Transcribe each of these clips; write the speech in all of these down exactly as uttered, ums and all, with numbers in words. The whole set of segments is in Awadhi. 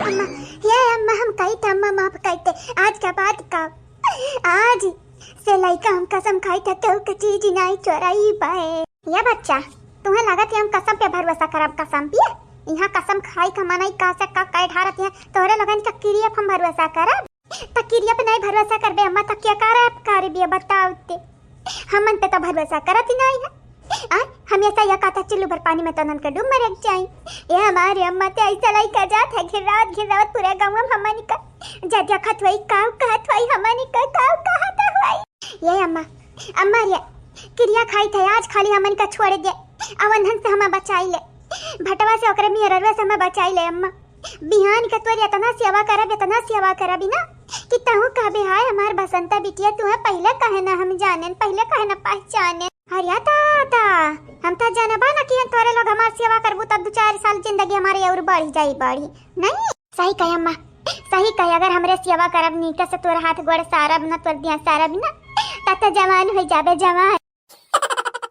अम्मा, हे अम्मा, हम कही थे अम्मा, माफ कर दे। आज का बाद का, आज से लइका हम कसम खाई थे, केहू के चीज नाई चोराई पाए। ये बच्चा, तुम्हें लागत है हम कसम पे भरोसा करब? कसम पे? यहाँ कसम खाई का मनाई का से का कह ढारत है, तोहरे लोगन का किरिया पे हम भरोसा करब? त किरिया पे नहीं भरोसा करबे अम्मा, त क्या करब, करबे बताओ ते? हमन पे तो भरोसा करत ही नहीं है। आ, हमेशा यह कहता चुल्लू भर पानी में तो नन के डूब मरे के चाही। ये हमारे अम्मा ते ऐसा लइका जात है, घिरावत घिरावत पूरे गाँव में हमन का जा देखत हुई, काऊ कहत हुई, हमन का काऊ कहत हुई। ये अम्मा, अम्मा रे, किरिया खाई थे आज खाली हमन का छोड़ दे, अवंधन से हमें बचाई ले, भटवा से ओकरे मियररवा से हमें बचाई ले अम्मा। बिहान के तोर इतना सेवा करब, इतना सेवा करब ही ना कि तहूँ कहबे, "हाय हमार बसंता बिटिया, तू है पहले कहे ना हम जानेन, पहले कहे ना पहचानेन।" अरे दादा, हम तो जानबा ना कि तोरे लोग हमार सेवा करबू तब दो चार साल जिंदगी हमारी और बढ़ी जाई, बढ़ी नहीं। सही कहे अम्मा, सही कहे, अगर हमरे सेवा करब नीके से तोर हाथ गोड़ सारब ना, तोर दिया सारब ना, तब तो जवान हो जाबे जवान।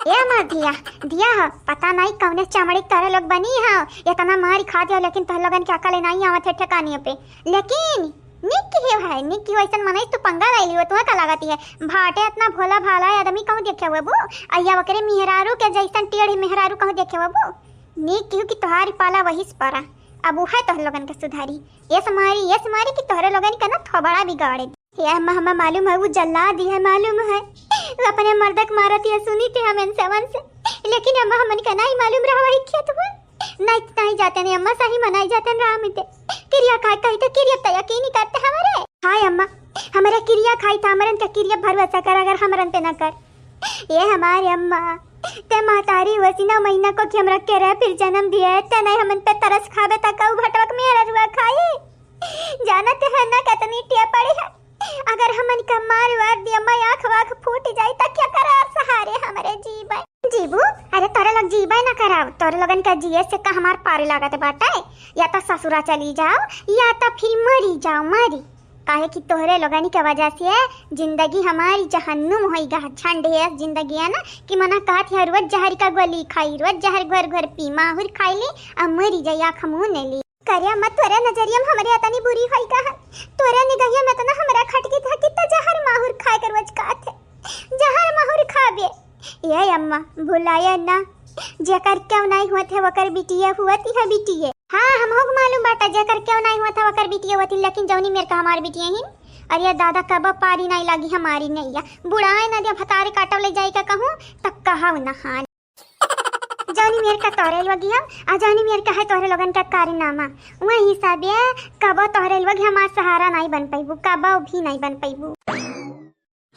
ए अम्मा, धिया, धिया हो, पता नहीं कौने चमड़ी के तोहरे लोग बनी हो, इतना मार खा दिया, लेकिन तोहरे लोगन के अकल नहीं आवत है ठिकाने पे। लेकिन निक ही है, निक ही वैसन मनई तू पंगा ले लियो, तुम्हें का लागत है? भाटे इतना भोला भाला आदमी कहूँ देखे हुए बो, अया ओकरे मेहरारू के जैसन टेढ़ी मेहरारू कहूँ देखे हुए बो। निक ही कि तोहारी पाला वही से परा, अब वो है तोहरे लोगन के सुधारी। ये समारी, ये समारी कि तोहरे लोगन के ना थोबड़ा बिगाड़े। हे अम्मा, हमें मालूम है, वो जल्लाद ही है, मालूम है। वो अपने मर्द के मारत है, सुनी थे हम इनसे, हमन से। लेकिन अम्मा, हमन का नहीं मालूम रहा वही खेत हुआ। नहीं, नहीं जाते नहीं अम्मा, सही में नहीं जाते रहा मिते। किरिया खाए कही तो किरिया तो यकीन ही करते हमारे। हाय अम्मा, हमारे किरिया खाई था, हमारे इनका किरिया भरोसा कर, अगर हमरन पे ना कर। ये हमारे अम्मा, ते महतारी वसी नौ महीना को कि हमरा के रहे, फिर जन्म दिए, ते नहीं हमन पे तरस खाबे, तक उ भटवक मेरा रुआ खाई। जानत है ना कितनी टिया पड़ी है। अगर हमन का मार वार दिया, मैं आँख वाँख फूट जाई, त क्या करा सहारे हमरे जीवन? जीबू? अरे तोरे लोग जीबे ना कराव, तोरे लोगन का जिए से का हमार पार लागत बाटे? या तो ससुरा चली जाओ, या तो फिर मरी जाओ, मरी। काहे कि तोहरे लोगन के वजह से जिंदगी हमारी जहन्नुम होई गा, झंड है जिंदगी है ना, कि मना कहत है रोज जहर का गोली खाई, रोज जहर घोर घोर पी, माहुर खाई ली, आ मरी जाई आँख मुँह ने ली। करे अम्मा, तोरे नजरिया में हमरे इतनी बुरी होई का है? तोरे निगहिया में इतना हमरा खटकी था कि तो जहर माहुर खाए के रोज कहत है। जहर माहुर खाबे। ये अम्मा, भुलाया ना, जेकर क्यों नहीं हुआ थे, वकर बिटिया हुआ थी है बिटिया। हाँ, हम हो मालूम बाटा, जेकर क्यों नहीं हुआ था, वकर बिटिया हुआ थी, लेकिन जौनी मेर का हमार बिटिया ही। अरे दादा, कब पारी नहीं लागी हमारी नैया। बुढ़ाए ना दे भतारे काटव ले जाए का कहूँ, तक कहा नहान। जौनी मेर का तोरे लोगिया, आ जौनी मेर का है तोरे लोगन का कारनामा, वही हिसाबे कबो तोरे लोग हमार सहारा नहीं बन पैबू, कबो भी नहीं बन पैबू।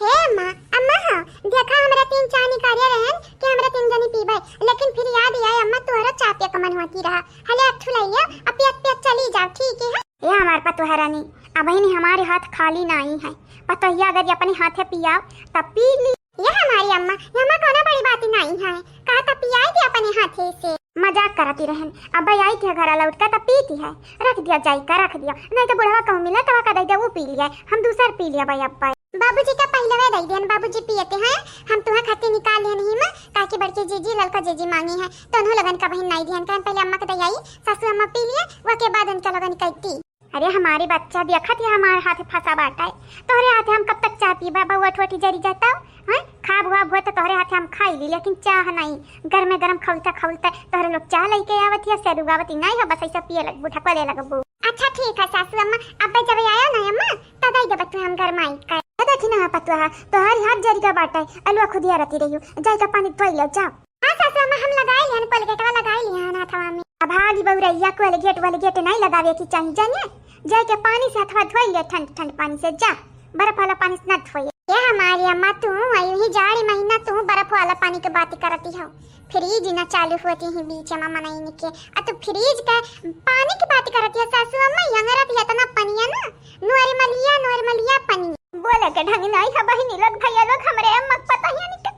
हे अम्मा, अम्मा हाँ, देखा हमरा तीन चानी करे रहन कि हमरा तीन जनी पीबे, लेकिन फिर याद आए अम्मा तोहरा चाय पिए के मन होती रहा, हले अथु ले लियो, अब पियत पियत चली जाओ, ठीक है? ए हमार पतोह रानी, अबहिन हमारे हाथ खाली नाई है। पतोहिया अगर ये अपने हाथे पियाव, तब पी ली। ये हमारी अम्मा, ये अम्मा कौनो बड़ी बात नाई है। कहा तब पियाई दे अपने हाथे से। मजाक करती रहन, अब आई थी घर लौट का तब पीती है। रख दिया जाई का, रख दिया, नहीं तो बुढ़वा कहूँ मिला तब का दे दे, वो पी लिया, हम दूसर पी लिया भाई अब। बाबूजी का पहले वे दे देन, बाबूजी पियते हैं, हम तुम्हें खाते निकाल लिया नहीं माँ, काकी बड़की जीजी ललका जीजी मांगी है, दोनों लगन का बहिन नाई दिहन, कहन पहले अम्मा के दे आई, सासू अम्मा पी लिए, वो के बाद उनका लगन करती। अरे हमारे बच्चा, देखत है हमारे हाथ फंसा बाटा है, तोहरे हाथ हम कब तक चाय पीबा, बउआ ठोठी जरी जाता, हैं? खाब हुआ भुआ तो तोहरे हाथ हम खाई ली, लेकिन चाह नहीं, गरमे गरम खौलता खौलता तोहरे लोग चाह लेके आवत है, से रुगावती नहीं हो, बस ऐसा पिए लगबू, ढकवा दे लगबू। अच्छा ठीक है सासू अम्मा, अब जब आया ना अम्मा, तब आई देबत हम गरमाई कर। ए देखी ना पतुआ, तोहरी हाथ जरी का बाटा है, अलुआ खुदिया रहती रही हो, जाए का पानी धोई ले जाओ। हाँ सासू अम्मा, हम लगाई लिहन, कोलगेटवा लगाई लिहन हथवा में। अब भागी बउरैया, कोलगेट वोलगेट नहीं लगावे की चाहिए, जाने? जाए के पानी से हथवा धोई ले, ठंड ठंड पानी से जा, बर्फ वाला पानी से ना धोए। ये हमारी अम्मा, तू यही जाड़ी महीना तू बर्फ वाला पानी के बात करती हो, फ्रिज ना चालू होती ही बीच में मनई के, आ तू फ्रिज के पानी की बात करती है सासू अम्मा, यंगरत इतना पनिया ना, नॉर्मलिया, नॉर्मलिया पनिया। बोले के ढंग नहीं है बहिनी लोग, भैया लोग, हमरे अम्मा के पता ही नहीं के।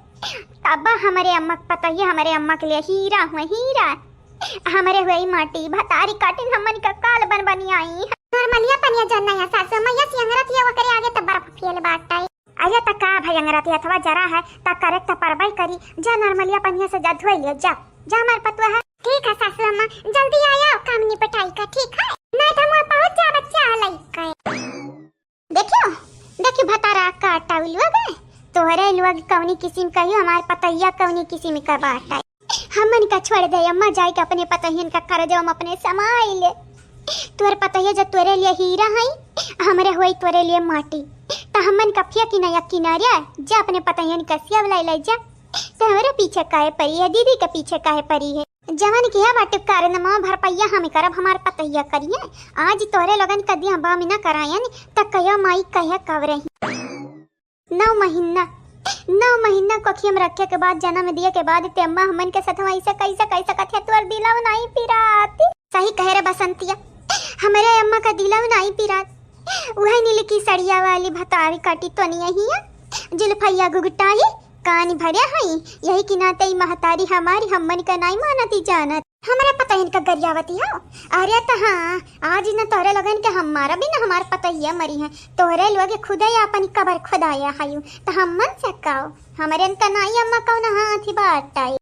तब हमरे अम्मा के पता ही, हमरे अम्मा के लिए हीरा हुए, हीरा। हमरे हुए ई माटी, भतारी काटिन हमन का काल बन बनी आई है। नॉर्मलिया पनिया जानना है सासू अम्मा, यस यंगरत ये वकरे आगे तो बर्फ फेल बाटा है। अरे त का भयंगरत हथवा जरा है, त करे त परबई करी। जा नॉर्मलिया पनिया से जा धोई ले, जा, जा हमार पतुआ है। ठीक है सासू अम्मा, जल्दी आया, काम निपटाई का, ठीक है? नहीं तो हम बहुत पग कौनी किसिम का ही हमार पतैया कौनी किसिम का बाटे। हमन का छोड़ दे अम्मा, जाए के अपने पतहियन का करजवा में अपने समाई ले। तोर पतहिया जो तोरे लिए हीरा है, हमरे होई तोरे लिए माटी। त हमन का फेंकी ना या किनारे, जा अपने पतहियन का सियाव लाई लाई जा। त हमरे पीछे काहे परी है, दीदी के पीछे काहे परी है? जवन किहा बाटे कारण माँ भरपैया हम करब, हमार पतहिया करिए। आज तोहरे लोगन का दिया बाम ना करायन, त कहो माई कहे कब रही। नौ महीना, नौ महीना कोखिया में रखे के बाद, जन्म दिए के बाद ते अम्मा हमन के सथवा ऐसे कैसे, कैसे कथे तोर दिलव नाई पिरात। सही कहे रे बसंतिया, हमरे अम्मा का दिलव नाई पिरात। उहे नीलकी सड़िया वाली भतारी काटी तो नहीं है, जुल्फैया घुघटाही कान भरे हई, यही के नाते ई महतारी हमारी हमन का नाई मानती जानत। हमरा पतहिन का गरियावती हो। अरे त हाँ, आज न तोहरे लोगन के हम मारब, न हमार पतहिया मरी है। तोहरे लोग खुदे आपन कबर खुदाया हयू, त हमन से काओ? हमरे न त नाई अम्मा कौन हाथी बाटाई।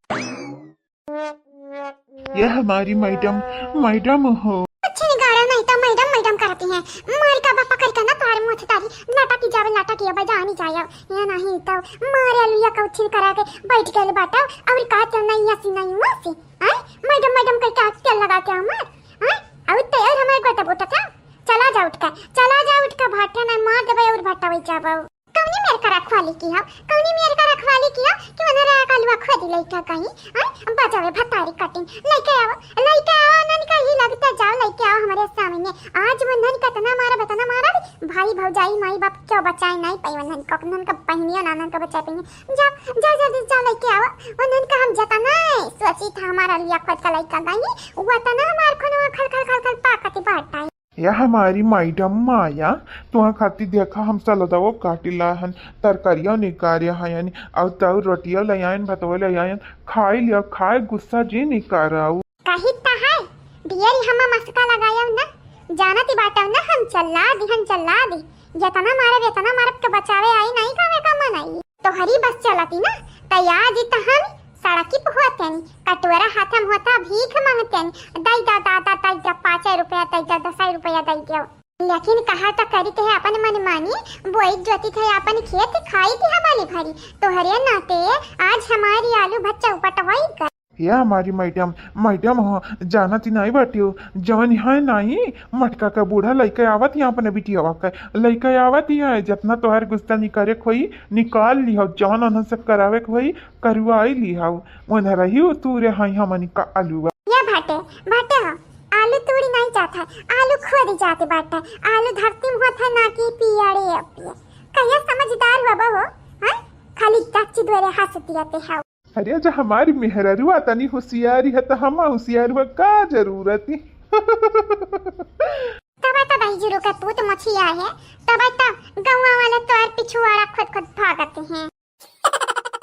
ये हमारी मैडम, मैडम हो। अच्छी निगारा नहीं तो मैडम, मैडम करती हैं। मारी का बापा करी का ना तोहरे मुँह से तारी लटा की जावे, लटा की अब जानी जाए। ये नहीं तो मारे अलुया का उछिल करा के बैठ गए बाटा और कहा तो नहीं ऐसी नहीं वैसी। आय, मैडम, मैडम कह के आज तेल लगा के हमार, आय, अब तेल हमारे गोटा बोटा था। चला जा उठ के, चला जा उठ के, भाटा ना मार देबे और भाटा वही जाबो। कौनी मेर का रखवाली की हो, कौनी मेर का रखवाली की हो कि वनरा का लुआ खोदी लइका कहीं, आय, बचावे भतारी कटिंग, लइके आओ, लइके आओ, नन का ही लगता जाओ, लइके आओ हमारे सामने। आज वनन कतना मारा, बतना मारा, भाई भौजाई माई बाप क्यों बचाए नहीं पाई वनन को, वनन का बहनिया नानन का बचाए पाई। जा, जा, जल्दी जा, लइके आवा। उन्हन का हम जतना है, सोची था हमारा लिया खुद का लइका गई, वो तना हमार खुनवा खल, खल, खल, खल पाकती बाटा है। या हमारी मैडम माया, तुहा खातिर देखा हम सलदवा काटी लाहन, तरकारिया निकारे हयन, और तऊ रोटिया ले आयन, भतवा ले आयन, खाई लिया, खाए गुस्सा जी निकाराऊ। कही त है, ढेर हम मस्का लगायब न, जानत बाटव न हम चल्ला दी, हम चल्ला दी। जेतना मारब, एतना मारब के बचावे आई नहीं गावे का मन आई। तोहरी बस चलती न, त आज त हम सड़की पे होते नी, कटोरा हाथ में होता भीख मांगते नी, दई दा दादा, दई दा पाँच रुपया, दई दा दस रुपया, दई दो। लेकिन कहा त करी थे अपन मन मानी, बोई जोती थे अपन खेत, खाई थे हमारी भरी। तोहरे नाते आज हमारी आलू भच्चा उपट होई कर। हे हमारी मैडम, मैडम हो, जानत ही नाई बाटियो, जवन है नाई, मटका का बूढ़ा लइके आवत ही अपने बिटियावा के, लइके आवत ही है, जतना तोहार गुस्सा निकारे के होई, निकाल लिहो, जवन उन्हन से करावे के होई, करवाई लिहो, उन्हन रही उतूरे हई हमनी का अलुआ। ये भाटे, भाटे हो, आलू तूड़ी नाई जात है, आलू खोदी जात बाटे, आलू धरती में होत है ना कि पियड़े पिए। कहिया समझदार होबो हो, हैं? खाली दच्ची द्वारे हंस दिया ते हो। अरे, जब हमारी मेहररुआ तनी होशियारी है, तो हम होशियारुआ का जरूरत है? तब तो भाई जुरू का पूत मछिया है, तब तो गौवा वाले तोर पिछुआड़ा खुद खुद भागत हैं।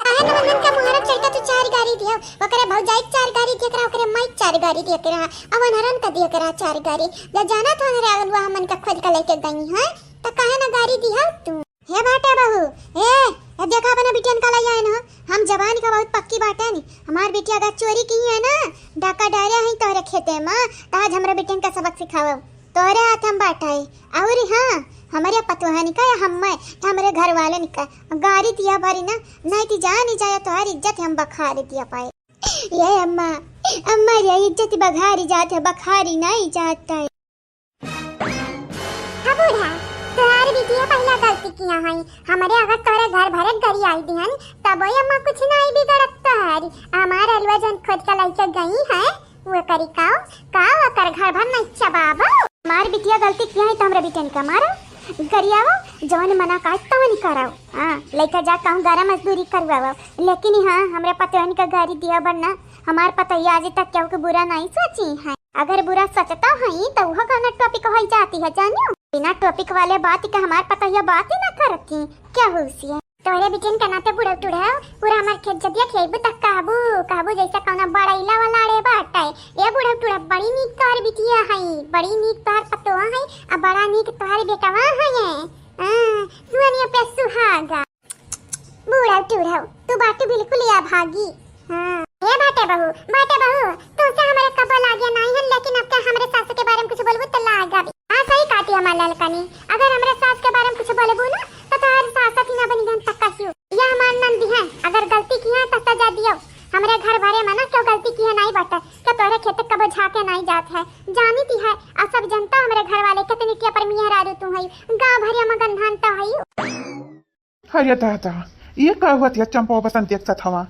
अरे, नवनन का मुहरा चढ़ के तू चार गारी दियो, ओकरे भौजाई के चार गारी दियो, ओकरा, ओकरे माई के चार गारी दियो, ओकरा, अब अनहरन का दियो, ओकरा चार गारी। जब जाना था, अनहरे अगलुआ हमन का खुद का लेके गई हैं, तो काहे ना गारी दियो तू? हे भाटे बहू, हे, ए देखा अपने बिटियन का लइया है ना, हम जबान का बहुत पक्की बाटे नी। हमार बिटिया अगर चोरी की है ना, डाका डारे हैं तोहरे खेते में, त आज हमरे बिटियन का सबक सिखावो। तोहरे हाथ हम बाटे, और हाँ, हमरे पतोहन का या हम्मे, हमरे घर वालन का गारी दिया बारी ना, नहीं ती जानी जाए तोहार इज्जत हम बखारी दिया पाए। ये अम्मा, अम्मा रे इज्जत बघारी जात है, बखारी नहीं जात है। हाँ बूढ़ा, तोहार बिटिया पहला गलती किया है। हमरे अगर तोरे घर भरे गरी आई दिहन, तबो ये अम्मा कुछ नहीं बिगड़त तोहारी। हमार अलुआ जन खोद के लइके गई है, वो करी काओ, काओ ओकर घर भर नहीं चबाबो। हमार बिटिया गलती किया है तो हमरे बिटियन का मारो, गरियाओ, जवन मना काज तवन कराओ। हाँ, लइका जा कहूँ गारा मजदूरी करवाओ, लेकिन हाँ, हमरे पतोहन का गारी दिया बनना। हमार पतोहिया आज तक केहू के बुरा नहीं सोची है। अगर बुरा सोचता हई, तो उहो कौनो topic होई जाती है, जानियो। बिना topic वाले बात के हमार पतोहिया बात ही ना करती, क्या हो उसी है? तोहरे बिटिन के नाते बुढ़ऊ टुढ़ऊ, पूरा हमार खेत जदिया खेबू तक कहबू, कहबू जैसे कौनो बड़ैला वाला अड़े बाटे। ए बुढ़ऊ टुढ़ऊ, बड़ी नीक तोहर बिटिया हई, बड़ी नीक तोहर पतोह हई, आ बड़ा नीक तोहर बेटवा हई। हाँ, सुअनिया पे सुहागा। बूढ़ऊ टूढ़ऊ, तू बाटू बिल्कुल या भागी। हाँ। ए भाटे बहू, भाटे बहू, तुमसे हमरे कबो लागे नाई है, लेकिन अब क्या हमरे सास के बारे में कुछ बोलबू तो लागा भी। हाँ, सही कहती हमार ललकनी। अगर हमरे सास के बारे में कुछ बोलबू ना, तो तोहर सास ही ना बनी जान तक कहियो। या हमार नन जानी ती है, आ सब जनता हमरे घर वाले कितनी के पर मेहरारू तू है, गाँव भरिया में गंधान तो है। अरे दादा, ये का हुआ तिया चंपा बसंती एक साथ हवा?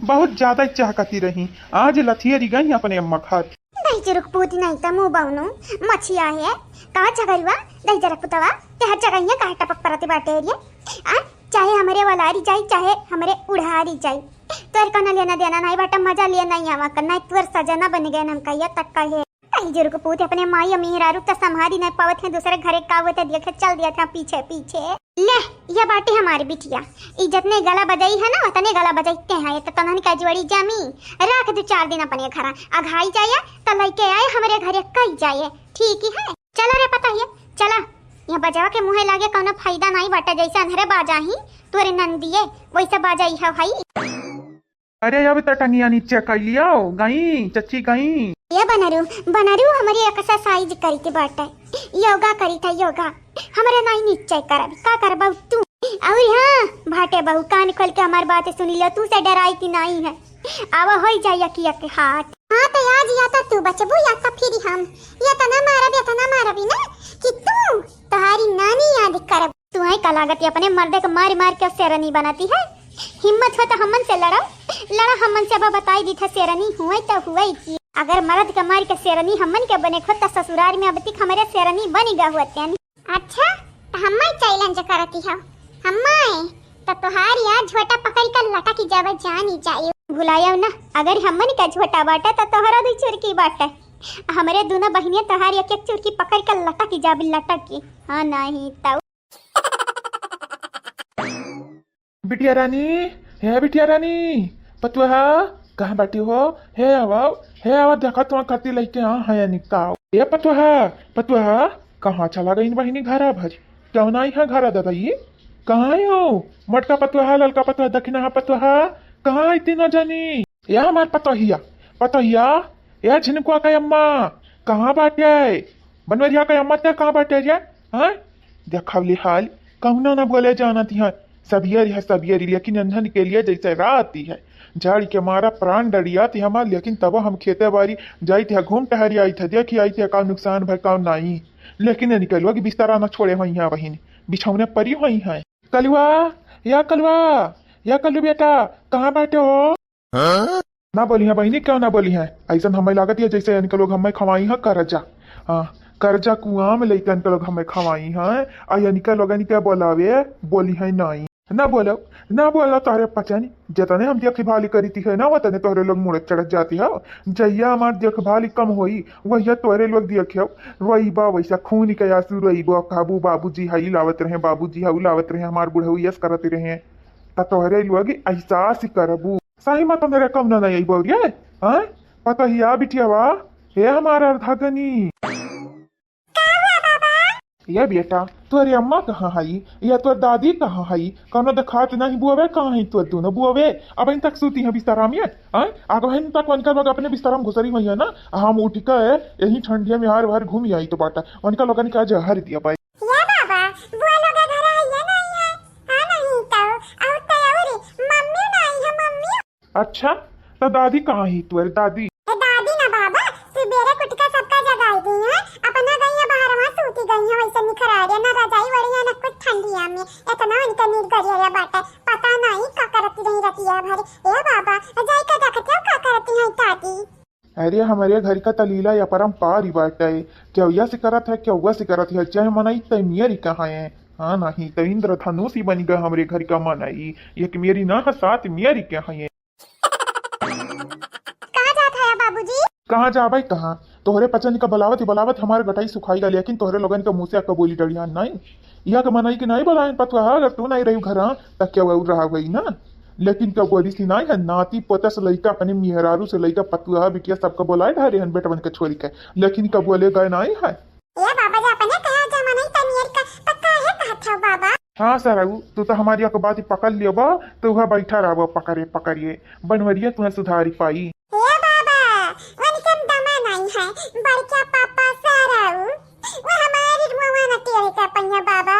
बहुत ज्यादा ही चहकती रही, आज लथियरी गई अपने अम्मा खात। दहिजरक पूत नहीं त मुँह बौनो मछिया है। का झगरुआ, दहिजरक पुतवा, ते हर जगह ये काहे टपक परत बाटे रे? आ, चाहे हमरे वलारी जाई, चाहे हमरे उड़ारी जाई, तोर कोनो लेना देना नहीं बाटे, मजा लिए नहीं आवा करना, तोर सजना बन गए हम कहिया तक कहे। दहिजरक पूत अपने माई अम्मी मेहरारू त संभारी नहीं पावत है, दूसरे घरे का होते देखे चल दिया था पीछे पीछे। ले, ये बाटे हमारी बिटिया, ई जतने गला बजाई है ना, उतने गला बजाइते हैं। ये तो तनहन का जुआड़ी जामी, रख दो चार दिन अपने घर, अघाई जाए तो लइके आए हमरे घरे कई जाए, ठीक ही है। चला रे पतोहिया, चला, यहाँ बजवा के मुँहे लागे कौनो फायदा नहीं बाटे, जैसे अन्हरे बाजा ही तोरे नंदिये वैसे बाजा ही है भाई। अरे अब तो टंगिया नीचे कर लियो, गई चच्ची गई। ये बनरू, बनरू हमरी एक्सरसाइज करी के बाटे, योगा करी था योगा। हमरे नहीं नीचे करब, का करबा तू? और हाँ भाटे बहू, कान खोल के हमार बात सुनी लो, तू से डराई की नहीं है। आवा होई जाइया कि एक हाथ। हाँ तो आज या तो तू बचबू या तो फिर हम। ये तना मारब, ये तना मारब ही ना कि तू, तुम्हारी नानी याद करब। तू है का लागत है अपने मर्दे के मारी मार के शेरनी बनाती है? हिम्मत हो तो हमन से लड़ो, लड़ा हमन से, अब बताई दी था शेरनी हुए तो हुए की। अगर मर्द के मार के शेरनी हमन के बने खो तो ससुराल में अब तक हमारे शेरनी बनी गा हुआ त्यानी। अच्छा, तो हम्मे चैलेंज करती हो? हम्मे तो तोहार यार झोटा पकड़ कर लटक जावे जानी चाहिए। भुलाया ना, अगर हमन का झोटा बाटे तो तोहरा दू चुरकी बाटे, हमरे दोनों बहिनिया तोहार एक एक चुरकी पकड़ कर लटक जावे, लटक के। हाँ नहीं तो। बिटिया रानी, हे बिटिया रानी, पतुआ, कहाँ बाटी हो? हे आवा, हे आवा, देखा तुम्हार खातिर लइके आ है निकाओ। ए पतुआ, पतुआ, कहाँ चला गई बहिनी घरा भरी? क्यों ना आई है घरा दादा ये? कहाँ आई हो? मोटका पतुआ, ललका पतुआ, दक्षिणा पतुआ, कहाँ आई तीनों जनी? ए हमार पतोहिया, पतोहिया, ए झिनकुआ का अम्मा, कहाँ बाटे? बनवरिया का अम्मा ते कहाँ बाटे रे? हाँ? देखवली हाल, कहुना ना बोले जानत है। सबियरी है सबियरी, लेकिन नन्हन के लिए जैसे रात ही है। झाड़ी के मारा प्राण डरियात है हमार, लेकिन तब हम खेते बारी जाइत है, घूम टहरी आइत है, देखी आइत है का नुकसान भर का नहीं। लेकिन निकलवा की बिस्तारा ना छोड़े हुई है बहिन, बिछौने परी हुई है। कलुआ, या कलुआ, या कल्लू बेटा, कहाँ बाटे हो? ना बोली है बहिनी, क्यों ना बोली है? ऐसन हमें लागत है जैसे इनका लोग हमें खवाई है कर्जा। हाँ, कर्जा कुआं में लेके इनका लोग हमें खवाई है। आ इनका लोगन के बोलावे, बोली है नहीं। ना बोलो, ना बोलो, तोहरे पचन। जतने हम देखभाली करीती है ना, वतने तोहरे लोग मुड़त चढ़त जाती हो। जहिया हमार देखभाली कम होई, वहिया तोहरे लोग देखियो। रोईबा वैसा खून के आंसू रोईबा, कहबू बाबूजी हई लावत रहे, बाबूजी हऊ लावत रहे, हमार बुढ़ऊ यस करत रहे। त तोहरे लोग एहसास करबू। सही में तोहरे कम ना नहीं बौरिया, हाँ? पतोहिया बिटियावा, हे हमार अर्धागनी। का हुआ बाबा? ये बेटा, तोहरे अम्मा कहाँ हई? या तोहर दादी कहाँ हई? कौनो देखात नहीं बुआवे, कहाँ हई तोहर दोनों बुआवे? अबहिन तक सूती हैं बिस्तरा में, हाँ? अबहिन तक उनकर लोग अपने बिस्तरा में घुसरी हुई है ना, हम उठ के यही ठंडिया में हर भर घूम आई तो बाटा। उनका लोगन का जहर दिया पाए। या बाबा, बुआ लोग घर है या नहीं है? हाँ नहीं तो, और तो और मम्मी नहीं है, मम्मी। अच्छा, तो दादी कहाँ ही तोर दादी? ए दादी ना बाबा, सुबेरे कुटका सबका जगाई दी है, अपना गई है बाहर वहाँ सूती गई है, वैसे निखरा रही ना रजाई ओढ़ी है ना कुछ ठंडिया में, इतना उनका नींद गरिया बाटे, पता नहीं का करती रही रतिया भर। ए बाबा, जाई का देखते हो का करती है दादी? अरे, हमरे घर का त लीला या परंपार ही बाटे। केहू यस करत है, केहू वस करत है, चाहे मनई तय मेरी कहाँ है। हाँ, नहीं त इंद्रधनुष ही बन गए हमरे घर का मनई। एक मेरी ना है, सात मेरी के हैं। कहाँ जात है बाबूजी? कहाँ जाबे, कहाँ? तोहरे पचन का बलावत ही बलावत हमार गटाई सुखाई गल, लेकिन तोहरे लोगन के मुँह से अक्का बोली डरिया नहीं। इहाँ के मनई के नाई बोलायन पतुआ, अगर तू नाई रही घरा, त केहू और रहा होई ना। लेकिन केहू बोली सी नाई है, नाती पोता से लइका, अपने मेहरारू से लइका, पतुआ, बिटिया, सबका बोलाए ढारे हन बेटवन के छोरी के, लेकिन केहू बोले गए नाई है। ए बाबा, जा अपने कहा जा मनई त नियर का, त काहे कहत हौ बाबा? हाँ सरऊ, तू तो हमारी एक बात पकड़ लियो बा, तो वह बैठा रहो पकड़े पकड़िए, बनवरिया तुम्हें सुधारी पाई। ए बाबा, उनके दमा नहीं है, बड़का पापा सरऊ, वो हमारी मुआ न टेढ़ कर पहिया बाबा।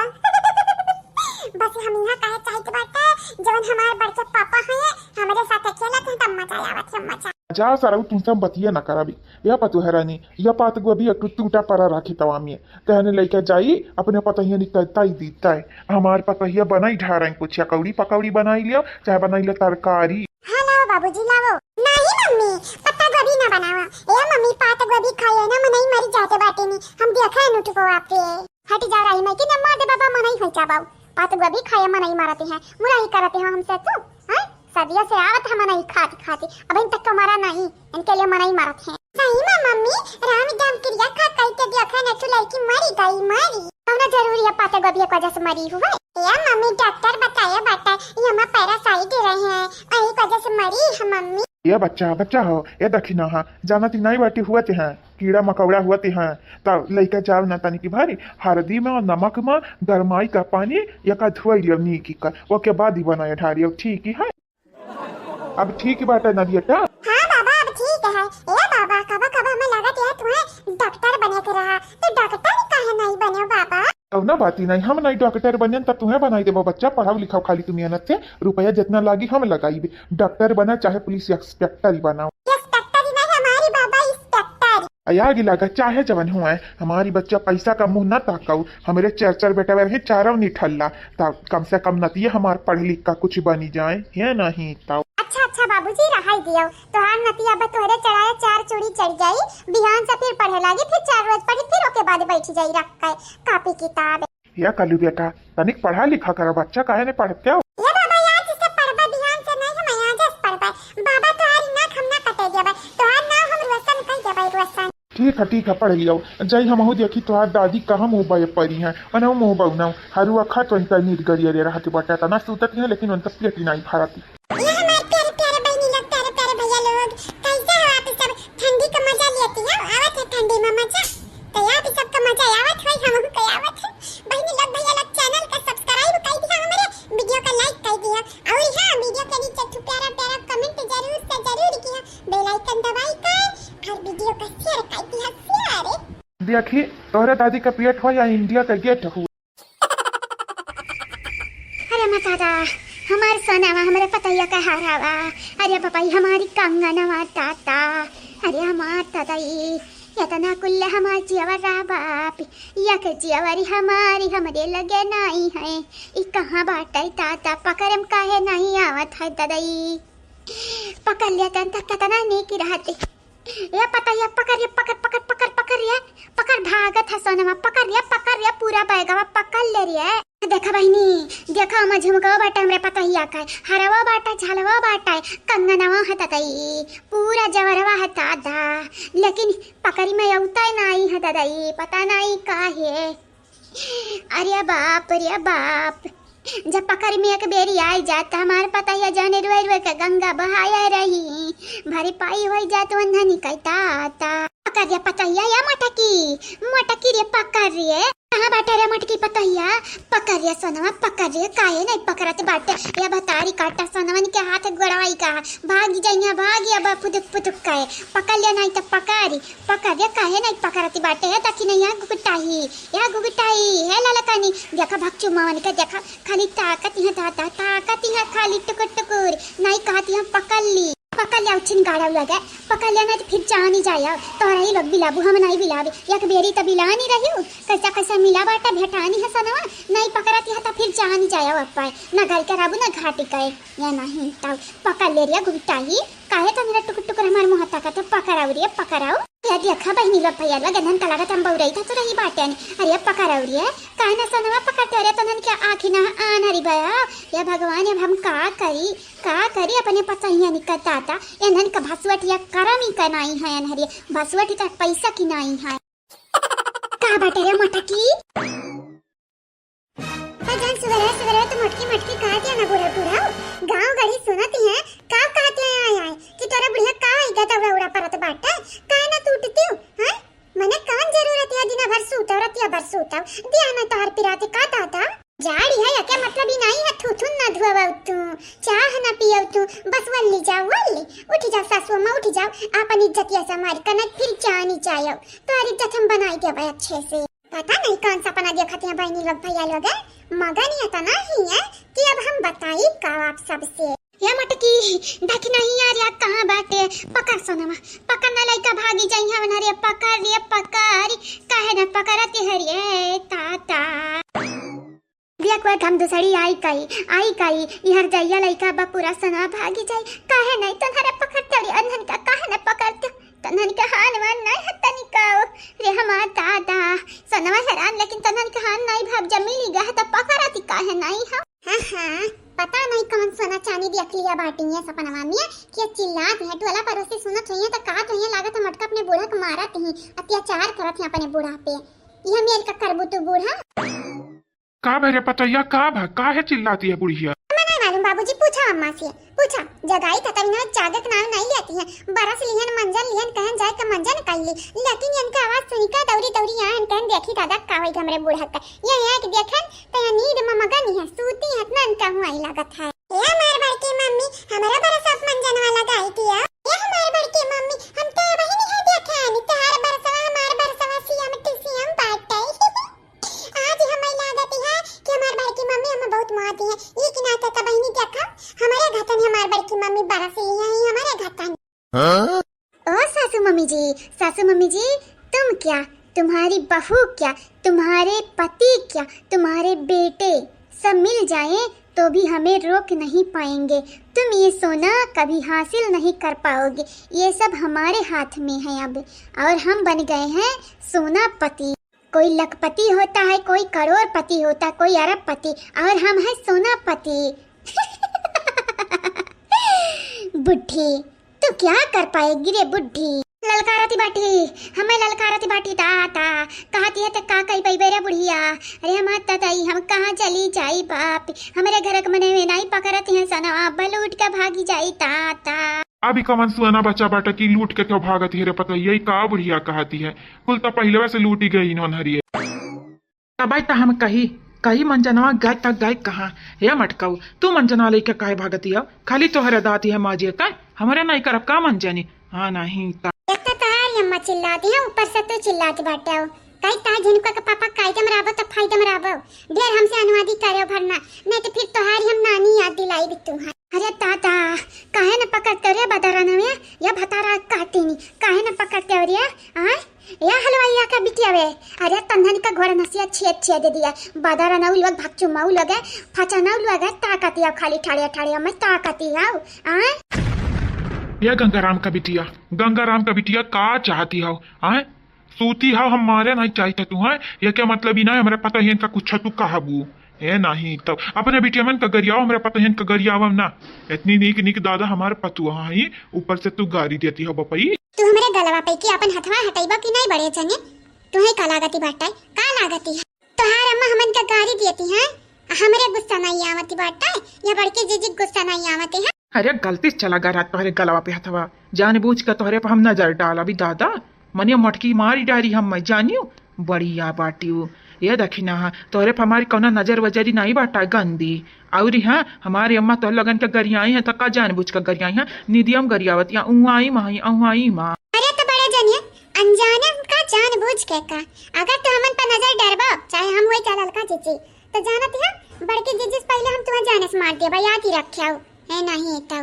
बस हम यहाँ कहे चाहित बाटे, जवन हमारे बड़के पापा हैं, हमारे साथ खेलत हैं, तब मजा आवत है, मजा। जा सरऊ, तुमसे हम बतिया न करबी। या पतोह रानी, या पात गोभी एक ठो टूटा पड़ा रखी तवा में। तहने लइका जाई, अपने पतोहिया निकलता ही दीता है। हमार पतोहिया बनाई ढारन कुछ, या कौड़ी पकौड़ी बनाई लियो, चाहे बनाई ले तरकारी। हाँ, लाओ बाबूजी, लाओ। नहीं मम्मी, पत्ता गोभी ना बनावा। ए मम्मी, पात गोभी खाए ना, मनई मरी जाते बाटे नी। हम देखा है नुटको आपे। हट जा रही मैं कि न मार दे बाबा, मनई हो जाबाऊ। पात गोभी खाए मनई मारते हैं, मुराई करते हैं हमसे तू, हैं? सदिया से आवत है मनई खाती खाती, अबहिन तक तो मरा नहीं, इनके लिए मनई मारत हैं। सही में मम्मी, राम जाम क्रिया खा कई के देखा न तू लड़की मरी गई, मरी। कौनो जरूरी है पात गोभी एक वजह से मरी हुए? ए मम्मी, डॉक्टर बताया बाटा, ये हमार पैरासाइट रहे हैं, यही वजह से मरी है मम्मी। ए बच्चा, बच्चा हो, ए दखिना हा, जानती नहीं बाटी हुआ ते हैं, कीड़ा मकौड़ा हुआ ते हैं, तब लइका जाओ ना तनी की भारी हरदी में और नमक में गरमाई का पानी या का धोई लियो नीकी का, ओके बाद ही बनाए ढारियो, ठीक ही है। अब ठीक बाटे ना बेटा? हाँ बाबा, अब ठीक है। ए बाबा, कबो कबो हमें लगत है तुम्हें डॉक्टर बने के रहा, तो डॉक्टर काहे नहीं बने बाबा? कौनो बात ही नहीं, हम नहीं डॉक्टर बने तो तुम्हें बनाई देबो बच्चा, पढ़ाओ लिखाओ खाली तुम मेहनत से, रुपया जितना लागी हम लगाई, डॉक्टर बना चाहे पुलिस इंस्पेक्टर ही बनाओ। इंस्पेक्टर ही नहीं हमारी बाबा, इंस्पेक्टर। अया आगे लागा चाहे जवन हुआ है, हमारी बच्चा पैसा का मुंह ना ताकाऊ, हमरे चार चार बेटा रहे चारों निठल्ला, तब कम से कम नतिये हमार पढ़ लिख का कुछ बनी जाए, है नहीं तब। अच्छा, अच्छा बाबूजी, रहाई दियो। तोहार नतिया अब तोहरे चढ़ाए चार चूड़ी चढ़ जाई, बिहान से फिर पढ़े लागी, फिर चार रोज पढ़ी, फिर ओके बाद बैठ जाई रख के कापी किताब। या कलू बेटा, तनिक पढ़ा लिखा करो, बच्चा काहे नहीं पढ़ते हो? ये बाबा, आज से पढ़बा, बिहान से नहीं, हम आज से पढ़बा। बाबा, तोहार नाक हम ना कटे देबे, तोहार नाम हम रोशन कर देबे, रोशन। ठीक है, ठीक है, पढ़ लियो। जाई हमहू देखी तोहार दादी कहाँ मुँह बाय परी हैं, अनहु मुँह बाऊ ना, हरुआ खात वहीं पर नीर गरिया रे रहती बाटे, तना सूतत ही है, लेकिन उनका पेट ही नहीं भरती। ये हमारे प्यारे प्यारे बहनी लोग, प्यारे प्यारे भैया लोग, कैसे हो आप सब? ठंडी का मजा लेती हो? आवत है ठंडी में मजा? तो आप सबका मजा आवत है, हमहू के आवत है। बहनी लोग, भैया लोग, चैनल का सब्सक्राइब कर दिया, हमारे वीडियो का लाइक कर दिया, और हाँ, वीडियो के नीचे एक प्यारा प्यारा कमेंट जरूर से जरूर किया, बेल आइकन दबाई कर, और वीडियो का शेयर कर दिया, शेयर। देखी, तोहरे दादी का पेट हो या इंडिया का गेट हो। अरे मतारा, हमार सोनावा, हमरे पतैया का हारावा, अरे बाबाई, हमारी कंगनवा ताता, अरे हमार तदई, इतना कुल्ले हमार जियवर रहा बाप, या के जियवरी हमारी हमरे लगे नाई है, ई कहाँ बाटे ताता, पकड़म काहे नहीं आवत है तदई, पकड़ लेतन त कितना नेकी रहते। ए पतैया, पकड़ रे, पकड़, पकड़, पकड़, पकड़ रे, पकड़, भागत है सोनवा, पकड़ रे, पकड़ रे, पूरा बैगवा पकड़ ले रे। देखा बहिनी, देखा, ओमा झुमकवा बाटे हमरे पतैया का, हरवा बाटे, झलवा बाटे, कंगनवा है ततई, पूरा जवरवा है दादा, लेकिन पकड़ी में अउते नाई है दादा, ई पता नाई काहे। अरे बाप रे बाप, जब पकड़ में एक बेरी आई जात, हमार पतैया जाने रुए रुए के गंगा बहाया रही, भारी पाई होई जात, वन्हा निकलता आता। पकड़ रे पतैया, या मटकी, मटकी रे पकड़ रे। कहाँ बाटे रे मटकी पतैया? पकड़ रे सोनवा, पकड़ रे, काहे नहीं पकड़त बाटे? या भतारी काटा सोनवन के हाथ गोड़वाई का, भाग जाइया, भाग या बा फुदुक फुदुक कहे। पकड़ ले नहीं तो पकड़, पकड़ रे, काहे नहीं पकड़त बाटे? हे दखिना, या गुगटाही, या गुगटाही, हे ललकनी, देखा भक्चू मावन के, देखा खाली ताकत है दादा, ताकत है खाली टुकुर टुकुर, नहीं कहती हम पकड़ ली। पकड़ लिया उछिन गाड़ा लगे, पकड़ लिया नहीं तो फिर जानी जाया। तोहरा ही लोग बिलाबू, हम नहीं बिलाबे। एक बेरी तो बिलानी रही हूँ, कैसा कैसा मिला बाटा भेटानी है सनवा, नहीं पकड़ती है तो फिर जानी जाया अप्पा। ना घर के रहबू ना घाटी के, या नहीं तो पकड़ ले रिया गुगटाही। काहे तो मेरा टुकुर टुकुर हमार मुँह ताकत है, पकड़ाऊ रे पकड़ाऊ। या देखा बहिनी लोग भैया लोग, गंधन का लागत हम बउरई था तो रही बाटे ने। अरे पकड़ाऊ रे, काहे ना सनवा पकड़ते रे, तनन के आँखी ना आन हरी बया। या भगवान, अब हम का करी? का करी अपने पतहिया निकलता था, एनहन का भसुअटिया करम ही का नाई है, एनहरी भसुअटी तक पैसा की नाई है। का बाटे रे मोटकी? तो जन सुबेरे सुबेरे तो मोटकी मोटकी कहा दिया ना बूढ़ा बूढ़ा, गाँव गड़ी सुनती है, का कहते हैं आए आए कि तोरा बुढ़िया का आई गया दौड़ा उड़ा परत बाटे, काहे ना टूटती हूँ, हैं? मने कौन जरूरत है दिना भर सूतव, रतिया भर सूतव, दिया ना तोहर पिराते का दादा? जाड़ी है, एके मतलब ही नहीं है, थूथुन ना धुआवव तू, चाह ना पियव तू, बस वल्ली जाओ, वल्ली। उठ जाओ सासू अम्मा, उठ जाओ, आपन इज्जतिया संभाल के ना फिर जानी जाओ, तोहर इज्जत हम बनाई देबे अच्छे से। पता नहीं कौन सपना देखत हैं बहनी लोग, भैया लोग, मगन इतना ही है कि अब हम बताई का आप सबसे। या मटकी, देख नहीं यार, या कहाँ बाटे? पकड़ सोनमा, पकड़ ना, लइका भागी जाई है ना रे, पकड़ रे, पकड़, काहे ना पकड़त है रे ताता? बिया कोई घम दुसड़ी आई काई, आई काई, इहर जइया लइका बा पूरा सोना भागी जाई, काहे नहीं तन्हरे पकड़ते रे, अनहन का काहे ना पकड़ते? तन्हन के हान वान नहीं है तनिका, रे हमार दादा, सोनवा हैरान, लेकिन तन्हन के हान नहीं भाग जमीन ही गए तो पकड़ती काहे नहीं है? हाँ, हाँ, पता नहीं कौन सोना चांदी देख लिया बाटी है सपनवा में, कि चिल्लात है, टोला पड़ोसी सुनत होइए तो कहत होइए, लागत है मटका अपने बूढ़ा के मारत ही, अत्याचार करत है अपने बूढ़ा पे। यह मेल का करबू तू बूढ़ा? का भरे पतैया, का भा, काहे चिल्लाती है बुढ़िया? हमें नहीं मालूम बाबूजी, पूछा अम्मा से, पूछा। जगाई था तभी ना जागत नाम नहीं लेती है, बरस लिहन मंजन लिहन कहन जाए तो मंजन कर ली, लेकिन इनका आवाज सुनिका दौरी दौरी आए कहन, देखी दादा का होई हमरे बूढ़ा का। ये है कि देखन तो ये नींद में मगन है, सूती है, इतना इनका हुआ ही लागत है। ए हमार बड़की मम्मी, हमरा बरसवा मंजनवा लगाई दिया। ए हमार बड़की मम्मी, हम तो वही नहीं देखे आनी, तोहार बरसवा, हमार बरसवा, सीएम टू सीएम बाटे। आज हमें लागत है कि हमार बड़की मम्मी हमें बहुत मारती है। ये कि ना तो बहिनी देखा, हमारे घतन हमार बड़की मम्मी बरस ली है, हमारे घतन। हाँ? ओ सासू मम्मी जी, सासू मम्मी जी, तुम क्या, तुम्हारी बहू क्या, तुम्हारे पति क्या, तुम्हारे बेटे सब मिल जाएं तो भी हमें रोक नहीं पाएंगे। तुम ये सोना कभी हासिल नहीं कर पाओगे। ये सब हमारे हाथ में है अब, और हम बन गए हैं सोनापति। कोई लखपति होता है, कोई करोड़पति होता, कोई अरबपति, और हम हैं सोनापति। बुढ़ी, तू क्या कर पाएगी रे बुढ़ी? ललकारती बाटी, हमें ललकारती बाटी दादा, कहती है तो का कही पैबे रे बुढ़िया? अरे हमार दादाई, हम कहाँ चली जाई बाप, हमरे घर के मने में नहीं पकड़ती हैं सनवा, अब लूट के भागी जाई दादा। अभी कवन सुअना बच्चा बाटा की लूट के क्यों भागत है रे पतैया, ई का बुढ़िया कहती है? कुल तो पहले से लूटी गई इन्होंने हरिये। तबै त हम कही, कही मंजनवा गए त गए कहाँ? हे मटकाऊ, तू मंजनवा लइके काहे भागती हो? खाली तोहरे दाती है माजिए का? हमरे नहीं करब का मंजनी? हाँ नहीं त। एक तो तोहार अम्मा चिल्लाती है, ऊपर से तू चिल्लाती बाटे हो। कही ता झिनका के पापा कायदे में रहबो त फायदे में रहबो। ढेर हमसे अनुवादी करे भरना, नहीं तो फिर तोहारी हम नानी याद दिलाई भी तू है। अरे दादा, काहे न पकड़ते हो रे बदरन में? या भतारा काटेनी, काहे न पकड़ते हो रे? आय? या हलवाइया का बिटिया वे, अरे तन्हन का घोड़ा नसिया छेद छेद दिया। बदरन उ लोग भक्चुमा उ लोग है, फचना उ लोग है, ताकती आओ खाली ठाड़िया ठाड़िया में ताकती आओ। आय? या गंगाराम का बिटिया, गंगाराम का बिटिया का चाहती हो? आय? सूती हव, हम मारे नहीं चाहित तू, हैं? ये क्या मतलब ही ना, हमरा पता ही इनका कुछ तू कहबू। ए नहीं, तब अपने बिटिया मन का गरियाओ, हमरा पता ही इनका गरियावम ना। इतनी नीक नीक दादा हमार पतुआ ही, ऊपर से तू गारी देती हो बपई। तू हमरे गलवा पे की अपन हथवा हटइबा कि नहीं बड़े जने? तुहे का लागती बाटे? का लागती है? तोहार अम्मा हमन का गारी देती हैं, हमरे गुस्सा नहीं आवती बाटे, या बड़के जीजी गुस्सा नहीं आवती है। अरे गलती से चला गया तोहरे गलवा पे हथवा, जानबूझ के तोहरे पे हम नजर डाला भी दादा, मने मटकी मारी डारी हम मैं जानियो, बढ़िया बाटियो। ये देखी ना, तोहरे पे हमारी कौनो नजर वजरी नहीं बाटा गंदी। और हाँ, हमारी अम्मा तोहर लोगन के गरियाई है तो का जानबूझ के गरियाई है, निदियम गरियावत या उहाई माही उहाई माँ। अरे तो बड़े जनिए, अनजाने का जानबूझ के का, अगर तो हमन पर नजर डरबो, चाहे हम हुई चाहे ललका जीजी, तो जानत है, बड़के जीजी से पहले हम तुम्हें जाने से मार देबा, याद ही रखे हो, है नहीं तो।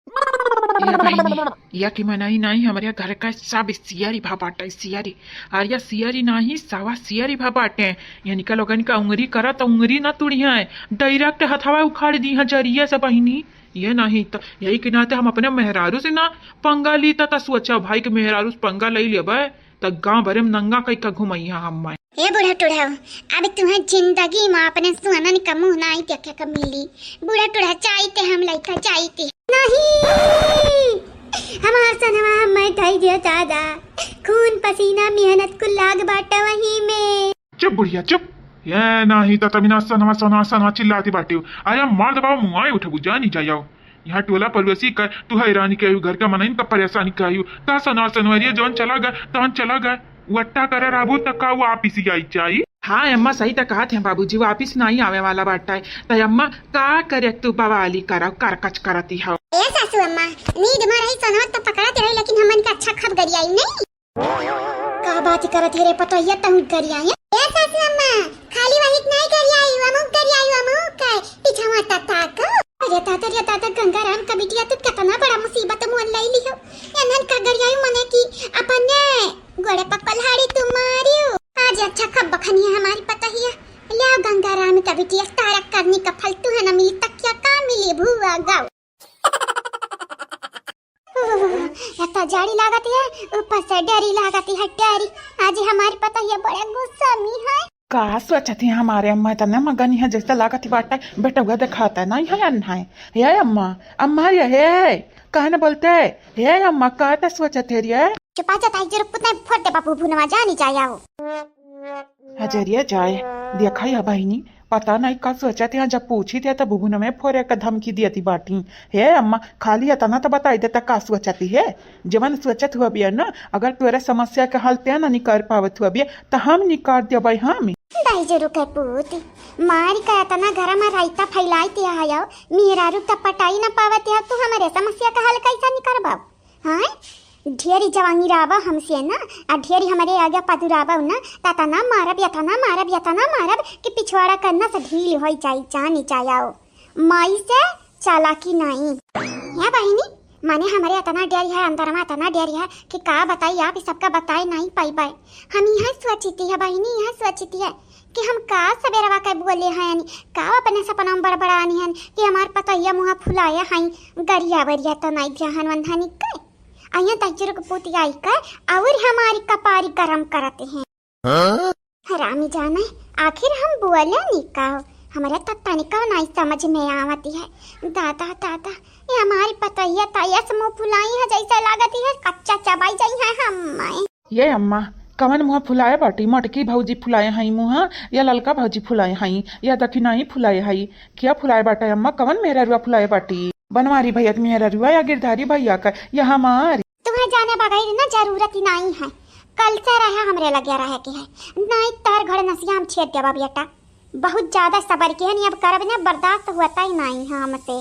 ए बहिनी, या कि मनई नाई, हमरे घर का सब सियरी भा बाटे, सियरी। अरे या सियरी नाई, सवा सियरी भा बाटे। यानी का लोगन का उंगरी करा त उंगरी ना तुड़ी है, direct हथवा उखाड़ दी है जरिया से बहिनी। ये नहीं त यही के नाते हम अपने मेहरारू से ना पंगा ली त, त सोचा भाई के मेहरारू से पंगा लई लेबे। त गांव भरे में नंगा कई का घुमइहा हम मैं। ए बूढ़ा टूढ़ा, अब तुहे जिंदगी में अपने सुअनन का मुंह नाई देखे का मिली। बूढ़ा टूढ़ा, जाइते हम लइका, जाइते। नहीं, हमार सनवा हम मैं ढाई दिया दादा। खून पसीना मेहनत कुल लाग बाटा वही में। चुप बुढ़िया, चुप। ये नाही त तबिना सनवा, सनवा, सनवा चिल्लाती बाटे। अरे मार दबाओ, मुआई उठबू, जानी जाओ। यहाँ टोला पड़ोसी का तू हैरानी कहियो, घर का मनइन का परेशानी कहियो। ता सनवा सनवरिया जौन चला गए, तौन चला गए। वट्टा करे रहबू त का वो आप इसी आई जाई? हाँ अम्मा, सही त कहत हैं बाबूजी, वापिस नहीं आवे वाला बाटा है। त अम्मा का करे तू बवाली करव, करकच करती हो। ए सासू अम्मा, नींद में रही सनवा त पकड़त रही, लेकिन हमन का अच्छा खब गरियाई नहीं। का बात करत है रे पतोहिया, तहु गरियाई? ए सासू अम्मा, खाली वही नहीं गरियाई, अमुक गरियाई, अमुक का पिछवा तक। अरे दादा रे दादा, गंगाराम का बिटिया, तू कितना बड़ा मुसीबत मोल लई लिहो। एनन का गरियायु मने कि अपने गोड़े पर कुल्हाड़ी तू मारियो। आज अच्छा खब बखनी है हमारी पतोहिया। ले आओ गंगाराम का बिटिया, तारक करनी का फल तू है ना मिली, तकिया का मिली भुआ गाओ। या तो जाड़ी लागत है, ऊपर से डरी लागत है, डरी। आज हमारी पतोहिया बड़ा गुस्सा में है। का सोचत है हमारे अम्मा, इतना मगन है जैसे लागत ही बाटा बेटउआ देखाता नहीं है, अन्ना है। हे अम्मा, अम्मा रे, हे, काहे न बोलते? हे अम्मा, का त सोचत है रे? चुपा जा, ताई जरूर पुतना फोड़ दे बापू भुनवा, जानी जाया हो। हजरिया जाए, देखा या बहिनी, पता नहीं का सोचत है, जब पूछी थे तब भुनवे फोड़े का धमकी दियती बाटी। हे अम्मा, खाली इतना तो बताई देता का सोचती है, जवन सोचत हुआ बिया ना, अगर तोरे समस्या के हल ते ना निकाल पावत हुआ बिया, त हम निकाल देबै हम। दाई जरूर के पूत, मारी का इतना घर में रायता फैलाई ते आयो, मेहरारू त पटाई ना पावत है, तू हमारे समस्या का हल कैसा निकालबा? हाँ, ढेरी जवानी रावा हमसे ना, आ ढेरी हमारे आगे पदुरावा ना, तना मारब या तना मारब या तना मारब कि पिछवाड़ा करना से ढील होई जाई, जानी जाओ। माई से चालाकी नाई। या बहिनी, माने हमरे इतना डर है, अंदर में इतना डर है कि का बताई आप, ई सबका बताए नाई पाइबे। हम यह सोचती है बहिनी, यह सोचती है कि हम का सबेरवा के बोले हैं, यानी का अपने सपना में बड़बड़ानी हैं कि हमार पतोहिया मुँह फुलाए हैं, गरिया बरिया तो नाई ध्यान वंधानी के। आइए तजुर्ग पूती आई के और हमारी कपारी गरम करते हैं। हाँ? हरामी जाने, आखिर हम बोले नी का? हमारे तो तनिका नाई समझ में आवती है। दादा, दादा, ये हमारी पतोहिया तो ऐस मुँह फुलाई है जैसे लागती है कच्चा चबाई जाई है हम। ये अम्मा, कवन मुँह फुलाए बाटी? मोटकी भौजी फुलाए हई मुँह, या ललका भौजी फुलाए हई, या दखिनाई फुलाए हई? क्या फुलाए बाटे अम्मा? कवन मेहररुआ फुलाए बाटी? बनवारी भैया के मेहररुआ या गिरधारी भैया का या हमार? तुम्हें जाने बगैर ना जरूरत ही नाई है। कल से रहे हमरे लगे रहे के है। नाई तार घर नसिया हम छेद देबा बेटा। बहुत ज्यादा सबर के है, अब करब ना, बर्दाश्त होता ही नाई है हमसे।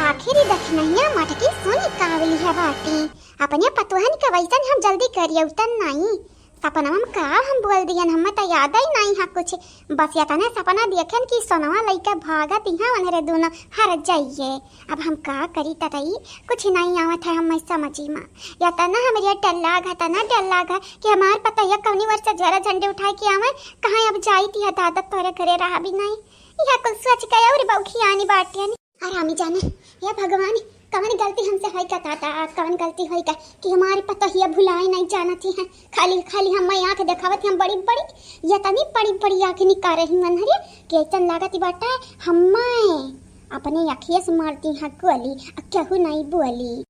आखिर ई दखिनहिया मटकी सुनी कावली है बाटी। अपने पतोहन के वैसन हम जल्दी करियौतन नाई। सपनवा में का हम बोल दियन, हमें तो याद ही नाई है कुछ। बस यतने सपना देखेन कि सोनवा लइके भागत इहाँ वनरे दोनों हर जाइए। अब हम का करी ततई, कुछ नाई आवत है हमें समझी में। यतना हमरे डर लाग है, तना डर लाग है कि हमार पतोहिया कौनी वर्ष झरा झंडे उठाए के आवे, कहाँ अब जाई तिया दादा तोरे घरे रहा भी नाई। यह कुल सोच के और बौखी आनी बाटियन। हरामी जाने, हे भगवान, कवन गलती हमसे होई का दादा, कवन गलती होई का कि हमारी पतोहिया भुलाए नहीं जानत ही हैं। खाली, खाली हम्मे आँख देखावत ही हम बड़ी, बड़ी, यतनी बड़ी, बड़ी आँख निकारे ही मन हरे, कि ऐसन लागत ही बाटा हम्मे अपने अखिए से मारती हैं गोली, आ केहू नहीं बोली।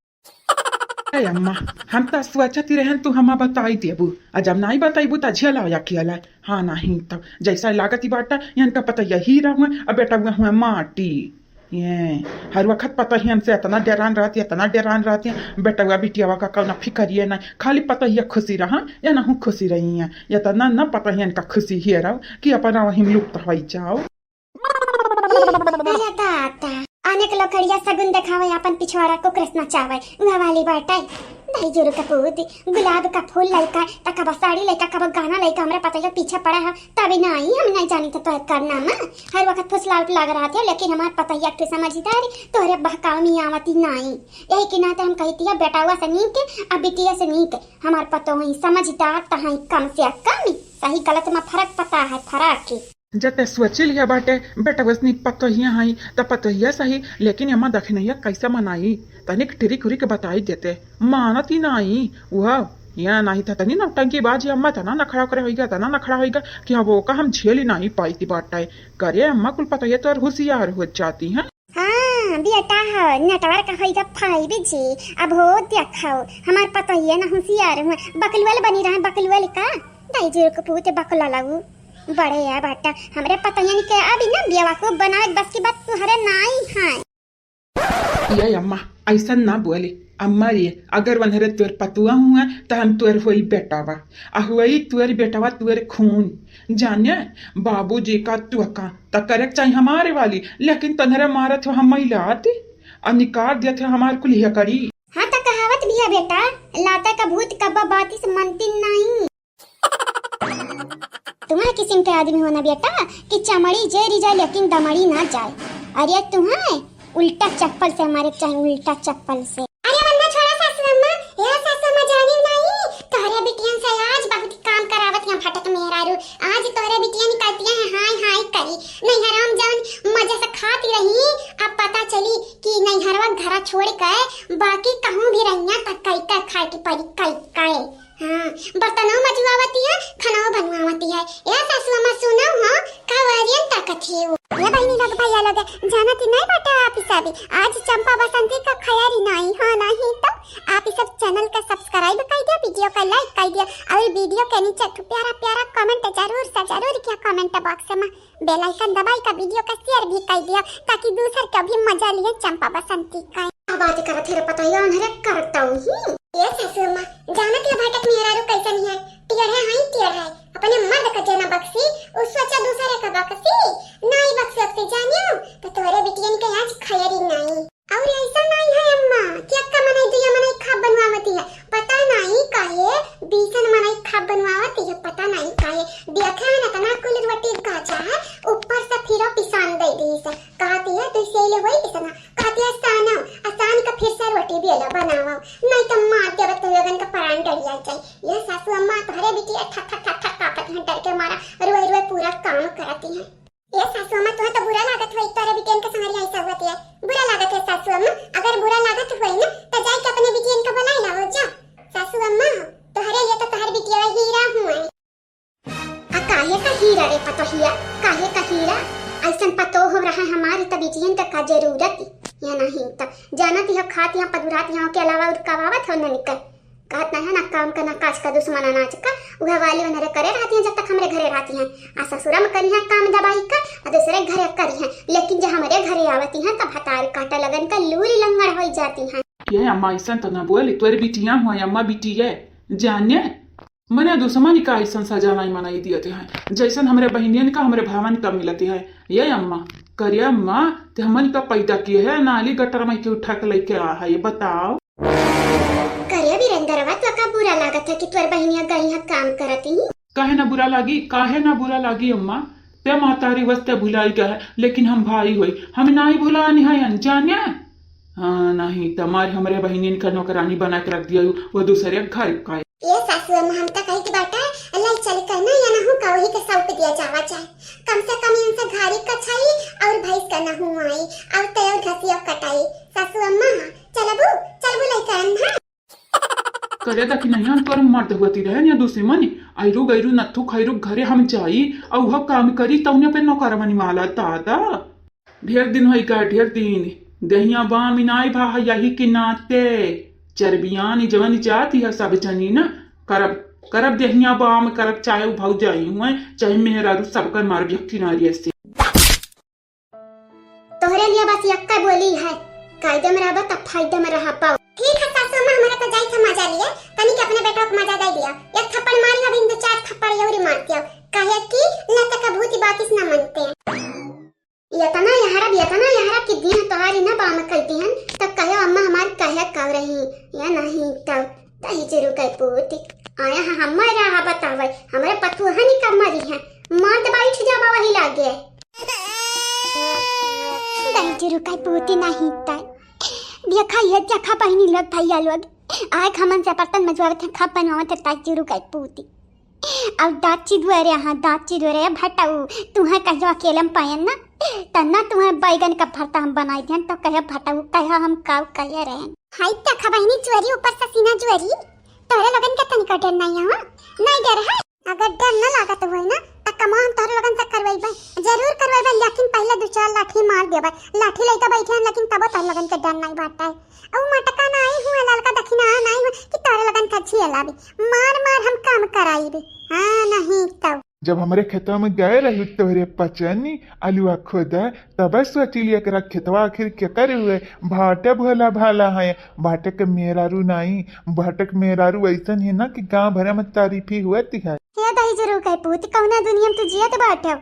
ए अम्मा, हम त सोचत ही रहन तू हमा बताई देबू, आ जब नाई बताइबू त झेला या कियाला। हाँ, नहीं तब जैसा लागत ही बाटा, इनका पता यही रहुआ, अब बेटा हुआ हुआ माटी। ये हर वक्त पता ही हमसे इतना डेरान रहती है, इतना डेरान रहती है, बेटवा बिटियावा का कौनो फिक्र ये नहीं, खाली पता ही खुशी रहा या ना हूँ खुशी रही है, इतना ना पता ही इनका खुशी ही रहो कि अपना वहीं लुप्त हो जाओ। अरे दादा, अनेक लोकड़िया सगुन देखावे, अपन पिछवाड़ा को कृष्णा चावे, उहा वाली बाटे। दाई जोरू का पूत, गुलाब का फूल लइका, त कबो साड़ी लइका, कबो गहना लइका, हमरा पता है पीछे पड़ा है, तभी ना आई, हम नहीं जानी तो तोहर करना में। हर वक्त फुसलावट लाग रहा थे, लेकिन हमार पता ही एक ठे समझदार, तोहरे बहकाव में आवती नाई। यही के नाते हम कहती है, बेटावा से नीक, अब बिटिया से नीक, हमार पतोही समझदार, तहाई कम से कम, सही गलत में फर्क पता है, फर्क। जते सोची लिया बाटे, बेटवस नी पतोहिया हई, त पतोहिया सही, लेकिन अम्मा दखिनैया कैसे मनाई? तनिक ट्रिक उरिक बताई देते, मानत ही नाई। वह, या नहीं त तनी नौटंकी बाजी अम्मा, तना नखड़ा करे होइगा, तना नखड़ा होइगा, कि अब ओका हम झेली नहीं पाई थी बाटे। करे अम्मा, कुल पतोहिया तोर होशियार हो जाती हैं। हाँ, बेटा हो, network होइगा five G, अब हो देखो, हमार पतोहिया ना होशियार हुए, बकलुअल बनी रहे, बकलुअल का, दाई जी को पूते बकला लगू। बड़े या बाटा, हमरे पतोहियन के अभी ना बेवकूफ बनावे बस की बात तुहरे नाई है। ये अम्मा, ऐसा ना बोले। अम्मा रे, अगर वनहरे तोर पतुआ हुआ, त हम तोर होई बेटावा। आ होई तोर बेटावा तोर खून। जाने, बाबूजी का तू का, त करे के चाही हमारे वाली, लेकिन तनहरे मारत हो हम लात, आ निकाल दियत हो हमार कुलिया करी। हाँ, त कहावत भी है बेटा, लाता का भूत कब्बा बातिस मनती नहीं। तुम्हारे किस्म के आदमी हो ना बेटा कि चमड़ी जेरी जाए लेकिन दमड़ी ना जाए। अरे तुम्हें उल्टा चप्पल से मारे के चाही, उल्टा चप्पल से। अरे वंदा छोड़ा सासू अम्मा, ए सासू अम्मा जानी नहीं, तोहरे बिटियन से आज बहुत काम करावत हैं भटक मेहरारू। आज तोहरे बिटियन करती हैं हाय हाय करी। नैहरवा में जौन मजे से खाती रही, अब पता चली कि नैहरवा घरा छोड़ के बाकी कहूँ भी रहिया त कई कई खाए के पड़ी, कई कई। हाँ, बर्तनों मजुआवती है, खानाओ बनवावती है। ए सासू अम्मा सुनो हो, का वरियन ताकत है वो। ए बहिनी लोग, भैया लोग, जानत ही नहीं बाटा आप ही सब, आज चंपा बसंती का खैर ही नहीं, हाँ नहीं तो आप ही सब channel का subscribe कर दिया, video का like कर दिया और video के नीचे एक ठो प्यारा प्यारा comment जरूर से जरूर किया comment box में। Bell icon दबाई का video का share भी कर दिया ताकि दूसर के भी मजा लिए चंपा बसंती का। का बात करत है रे पतोहिया, अनहरे करतौ ही। ए सासू अम्मा, जानत है भटक मेहरारू कैसन है, टेढ़े हैं, टेढ़े। अपने मर्द का जेना बक्सी, उ सोचा दूसरे का बक्सी, नाई बक्सी बक्सी जानियो, तो तोहरे बिटियन के आज खैरी नाई। और ऐसा नाई है अम्मा कि अक्का मनई दुया मनई खाब बनवावती है, पता नाई काहे, बीसन मनई खाब बनवावती है, पता नाई काहे। देखे है ना, इतना कुल रोटी गाजा है, ऊपर से फिरो पिसान दे दी से, कहती है, "तू सेले होई किसना?" कहती है, "सानो, आसान का फिर से रोटी बेला बनावा, नहीं तो मार देबे तो लोगन का प्राण डरिया जाए।" ये सासू अम्मा तोहरे बिटिया ठक ठक ठक ठक कांपत हैं, डर के मारा रोए रोए पूरा काम करती हैं। ये सासू अम्मा, तुहें तो बुरा लागत होई तोहरे बिटियन के संगरिया ऐसा होती है, बुरा लागत है सासू अम्मा। अगर बुरा लागत होई ना तो जाए के अपने बिटियन का बुलाई लाओ जा। सासू अम्मा हो, तोहरे लिए तो तोहर बिटिया हीरा हुआ है। आ काहे का हीरा रे पतोहिया, काहे का हीरा? ऐसन पतोह रहे हमारी त बिटियन का का जरूरत? या नहीं त जानत ही हो, खात यहाँ पदुरात यहाँ के अलावा और कमावत हो ननिका? कहत नहीं है ना काम का, ना काज का, दुश्मन अनाज का। उहे वाली उनहरे करे रहती हैं जब तक हमरे घरे रहती हैं। आ ससुरा में करी हैं काम दबाई का, आ दूसरे घरे करी हैं, लेकिन जब हमरे घरे आवती हैं तब हतार काटा लगन का लूली लंगड़ होई जाती हैं। ये अम्मा ऐसन तो ना बोली, तोर बिटिया हो अम्मा, बिटिया जाने मने दुश्मनी का ऐसन सजा नहीं मनाई दियत है, जैसन हमरे बहिनियन का, हमरे भावन का मिलत है। ये अम्मा, करे अम्मा, ते हमन का पैदा किए है, नाली गटर में के उठा के लेके आ है, ये बताओ। करे वीरेंद्रवा, तो का बुरा लागत है कि तोर बहिनिया गई है काम करती? काहे ना बुरा लागी, काहे ना बुरा लागी अम्मा, ते महतारी वस्ते भुलाई गए है, लेकिन हम भाई होई, हम नाई भुलानी है अनजाने। हाँ, नहीं, तमार हमरे बहिनिन का नौकरानी बना के रख दिया, वो दूसरे घर का। ये सासू अम्मा, हम तो कही कि बाटा, अल्लाह चल कर ना, या ना हो का वही के सौंप दिया जावा चाहे। कम से कम इनसे घारी कछाई और भैंस का ना हुआई, और तेल घसिया कटाई। सासू अम्मा, हाँ, चलबू, चलबू लेकर अन्हा। करे दा कि नहीं, हम तोर मर्द हुआ ती रहे, या दुश्मन, आइरू गैरू नथु खैरू घरे हम जाई, और वह काम करी, तौने पे नौकर बनी वाला दादा। ढेर दिन होई का, ढेर दिन। देहिया बाम इनाई भा है, यही के नाते चरबियान जवन जाती है सब जनी ना। करब, करब देहिया बाम, करब चाहे उ भौजाई हुए, चाहे मेहरारू, सबकर मारब एक किनारिया से। तोहरे लिए बस यक्का बोली है, कायदे में रहबा तब फायदे में रह पाओ। ठीक है सासू अम्मा, हमारा तो जाई था मजा लिए, तनी के अपने बेटा को मजा दे दिया। एक थप्पड़ मारी, अभी दो चार थप्पड़ यौरी मार दिया, कहे कि लता का भूत बातिस ना मनते। इतना यहरा, इतना यहरा कि दिन तोहारी ना बाम कइती हन, तब कहो अम्मा हमार कहे कब रही, या नहीं तब। दही जरू के पूत, आया है हमारा हा बतावे, हमरे पतुहनी का मरी है, मार दे बैठ जाबा वही लागे। दही जरू के पूत नहीं तब। देखा ये देखा बहिनी लोग, भैया लोग, आए हमन से बर्तन मजवावत है, खाब बनवावत है, दही जरू के पूत। अब दाची दुआरे, हाँ, दाची दुआरे, भटऊ, तुहें कहियो अकेले में पायन ना, त ना तुहें बैगन का भरता हम बनाई देन, तो कहे भटऊ, कहे हम काऊ कहे रहन। हाय, देखा बहिनी चोरी ऊपर से सीना चोरी, तोहरे लोगन के तनिको डर नहीं है, हाँ? नहीं डर है? अगर डर न लागत होई ना, त कमवा हम तोहरे लोगन से करवैबे, जरूर करवैबे, लेकिन पहले दो चार लाठी मार देबे। लाठी लइके बैठे हैं, लेकिन तबो तोहरे लोगन के डर नहीं बाटे। ऊ मटका नाई हुए, ललका दखिना नाई हुए कि तोहरे लगन का झिया लाबी। मार मार हम काम कराइबे। हाँ, नहीं तो। जब हमरे खेतवा में गए रही तोहरे पचनी अलुआ खोदा, तब सोचिली एकरा खेतवा आखिर केकर हुए? भाटे भोला भाला है, भाटे के मेहरारू नाई, भाटे के मेहरारू ऐसन है ना कि गाँव भरे में तारीफी हुआ तिहार। हे दही जरूर कहे पूत, कौना दुनिया में तू जियत बाटे?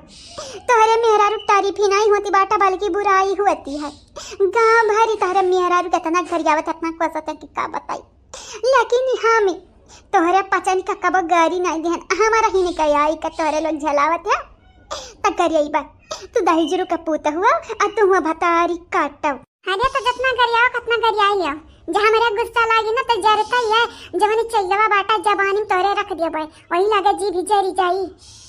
तोहरे मेहरारू के तारीफी नाई होती बाटा, बल्कि बुराई होती है। गाँव भरी तोहरे मेहरारू के इतना गरियावत, इतना कोसत है कि का बताई। लेकिन हम तोहरे पचन का कबो गारी नाई देहन, हमारा ही निकल आई का तोहरे लोग झलावत है, त गरियाई बा। तू दहिजरू का पूत हुआ, आ तू हुआ भतारी काटव। अरे तो जतना गरियाओ, कतना गरियाई लियो। जहाँ मेरा गुस्सा लागी ना, तो जरता ही है, जवन चैलवा बाटा जबानी में तोरे रख दियो बे, वही लागे जीभ जरी जाई।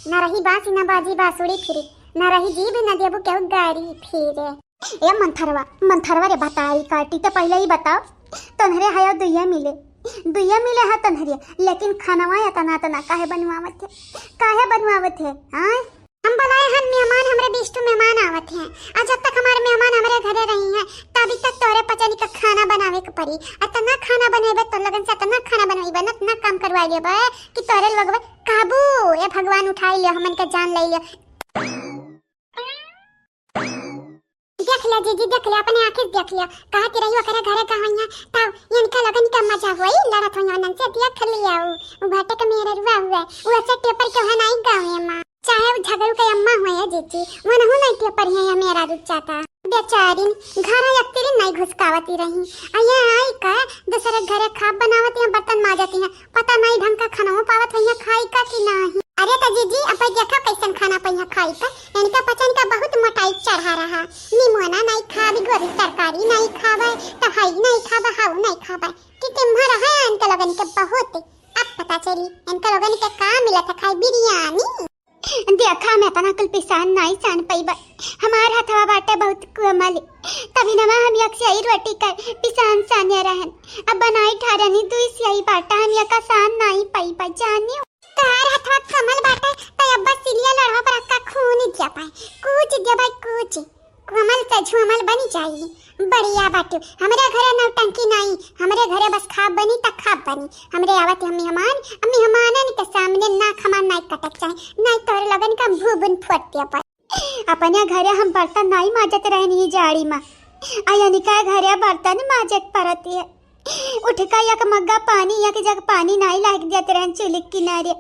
ना रही बांसी, ना बाजी बांसुरी फिरी, ना रही जीभ, ना देबू केहू गारी फिरे। ए मंथरवा, मंथरवा रे भतारी काटी, तो पहले ही बताओ, तोन्हरे हयो दुइया मिले, दुइया मिले है तोन्हरे, लेकिन खानवा एतना एतना काहे बनवावत है, काहे बनवावत है, आय? हम बुलाए हन मेहमान, हमरे बीस ठो मेहमान आवत हैं, और जब तक हमारे मेहमान हमरे घरे रही हैं, तभी तक तोरे पचनी का खाना बनावे के पड़ी। अतना खाना बनेबे, तो लगन से अतना खाना बनवेबे, अतना काम करवा लेबे कि तोरे लोगवे काबू, ए भगवान उठाई लियो, हमन के जान ले लियो। देख लिया जीजी, देख लिया, अपने आँखें से देख लिया। कहत रही ओकरे घरे का होइया, तब इनका लगन का मजा होई, लड़त होइया उनन से, देख लिया। उ, उ भाटे के मेहररुआ हुए, उ ऐसे टेपर के है नाई गाँव में। चाहे उ झगड़ू के अम्मा हुए है जीजी, वो नहु नाई टेपर है या मेरा रुक जाता। बेचारी घर एकतरी नाई घुसकावती रही। आ ये आई का दूसरे घरे खाब बनावती है, बर्तन माजती है, पता नाई ढंग का खाना पावत होइया खाई का कि नाही। अरे त जीजी, अब देखा कैसन खाना पइहा खाई त। इनका पचन का बहुत मोटाई चढ़ा रहा। निमोना नाई खाबी, गोरी तरकारी नाई खाबे, त हई नाई खाबे, हाउ नाई खाबे। कि तिम्हा रहा इनका लोगन के बहुत। अब पता चली इनका लोगन के का मिलत है खाई, बिरयानी। देखा, हम इतना कुल पिसान नाई सान पइबा। हमार हथवा बाटे बहुत कोमल। तभी नमा हम एक सियाई रोटी कर पिसान साने रहन। अब बनाई ठारनी दुई सियाई बाटा, हम एक आसान नाई पइबा, जानियो। तोहार हथवा कमल बाटे, त अब बस सिलिया लड़वा पर का खून दिया पाए। कूच दिया भाई, कूच। कोमल से झूमल बनी जाई। बढ़िया बाटे। हमरे घरे नौटंकी नाई, हमरे घरे बस खाब बनी त खाब बनी। हमरे आवत हम मेहमान, अब मेहमानन के सामने नाक हमार नाई कटक चाहे, नाई तोहरे लगन का भूबुन फोट दिया पाए। अपने घरे हम बर्तन नाई माजत रहनी जाड़ी मा, आ यनिका घरे बर्तन माजे के परत है। उठ का एक मग्गा पानी, एक जग पानी नाई लाग देत रहन चूल्हे के किनारे।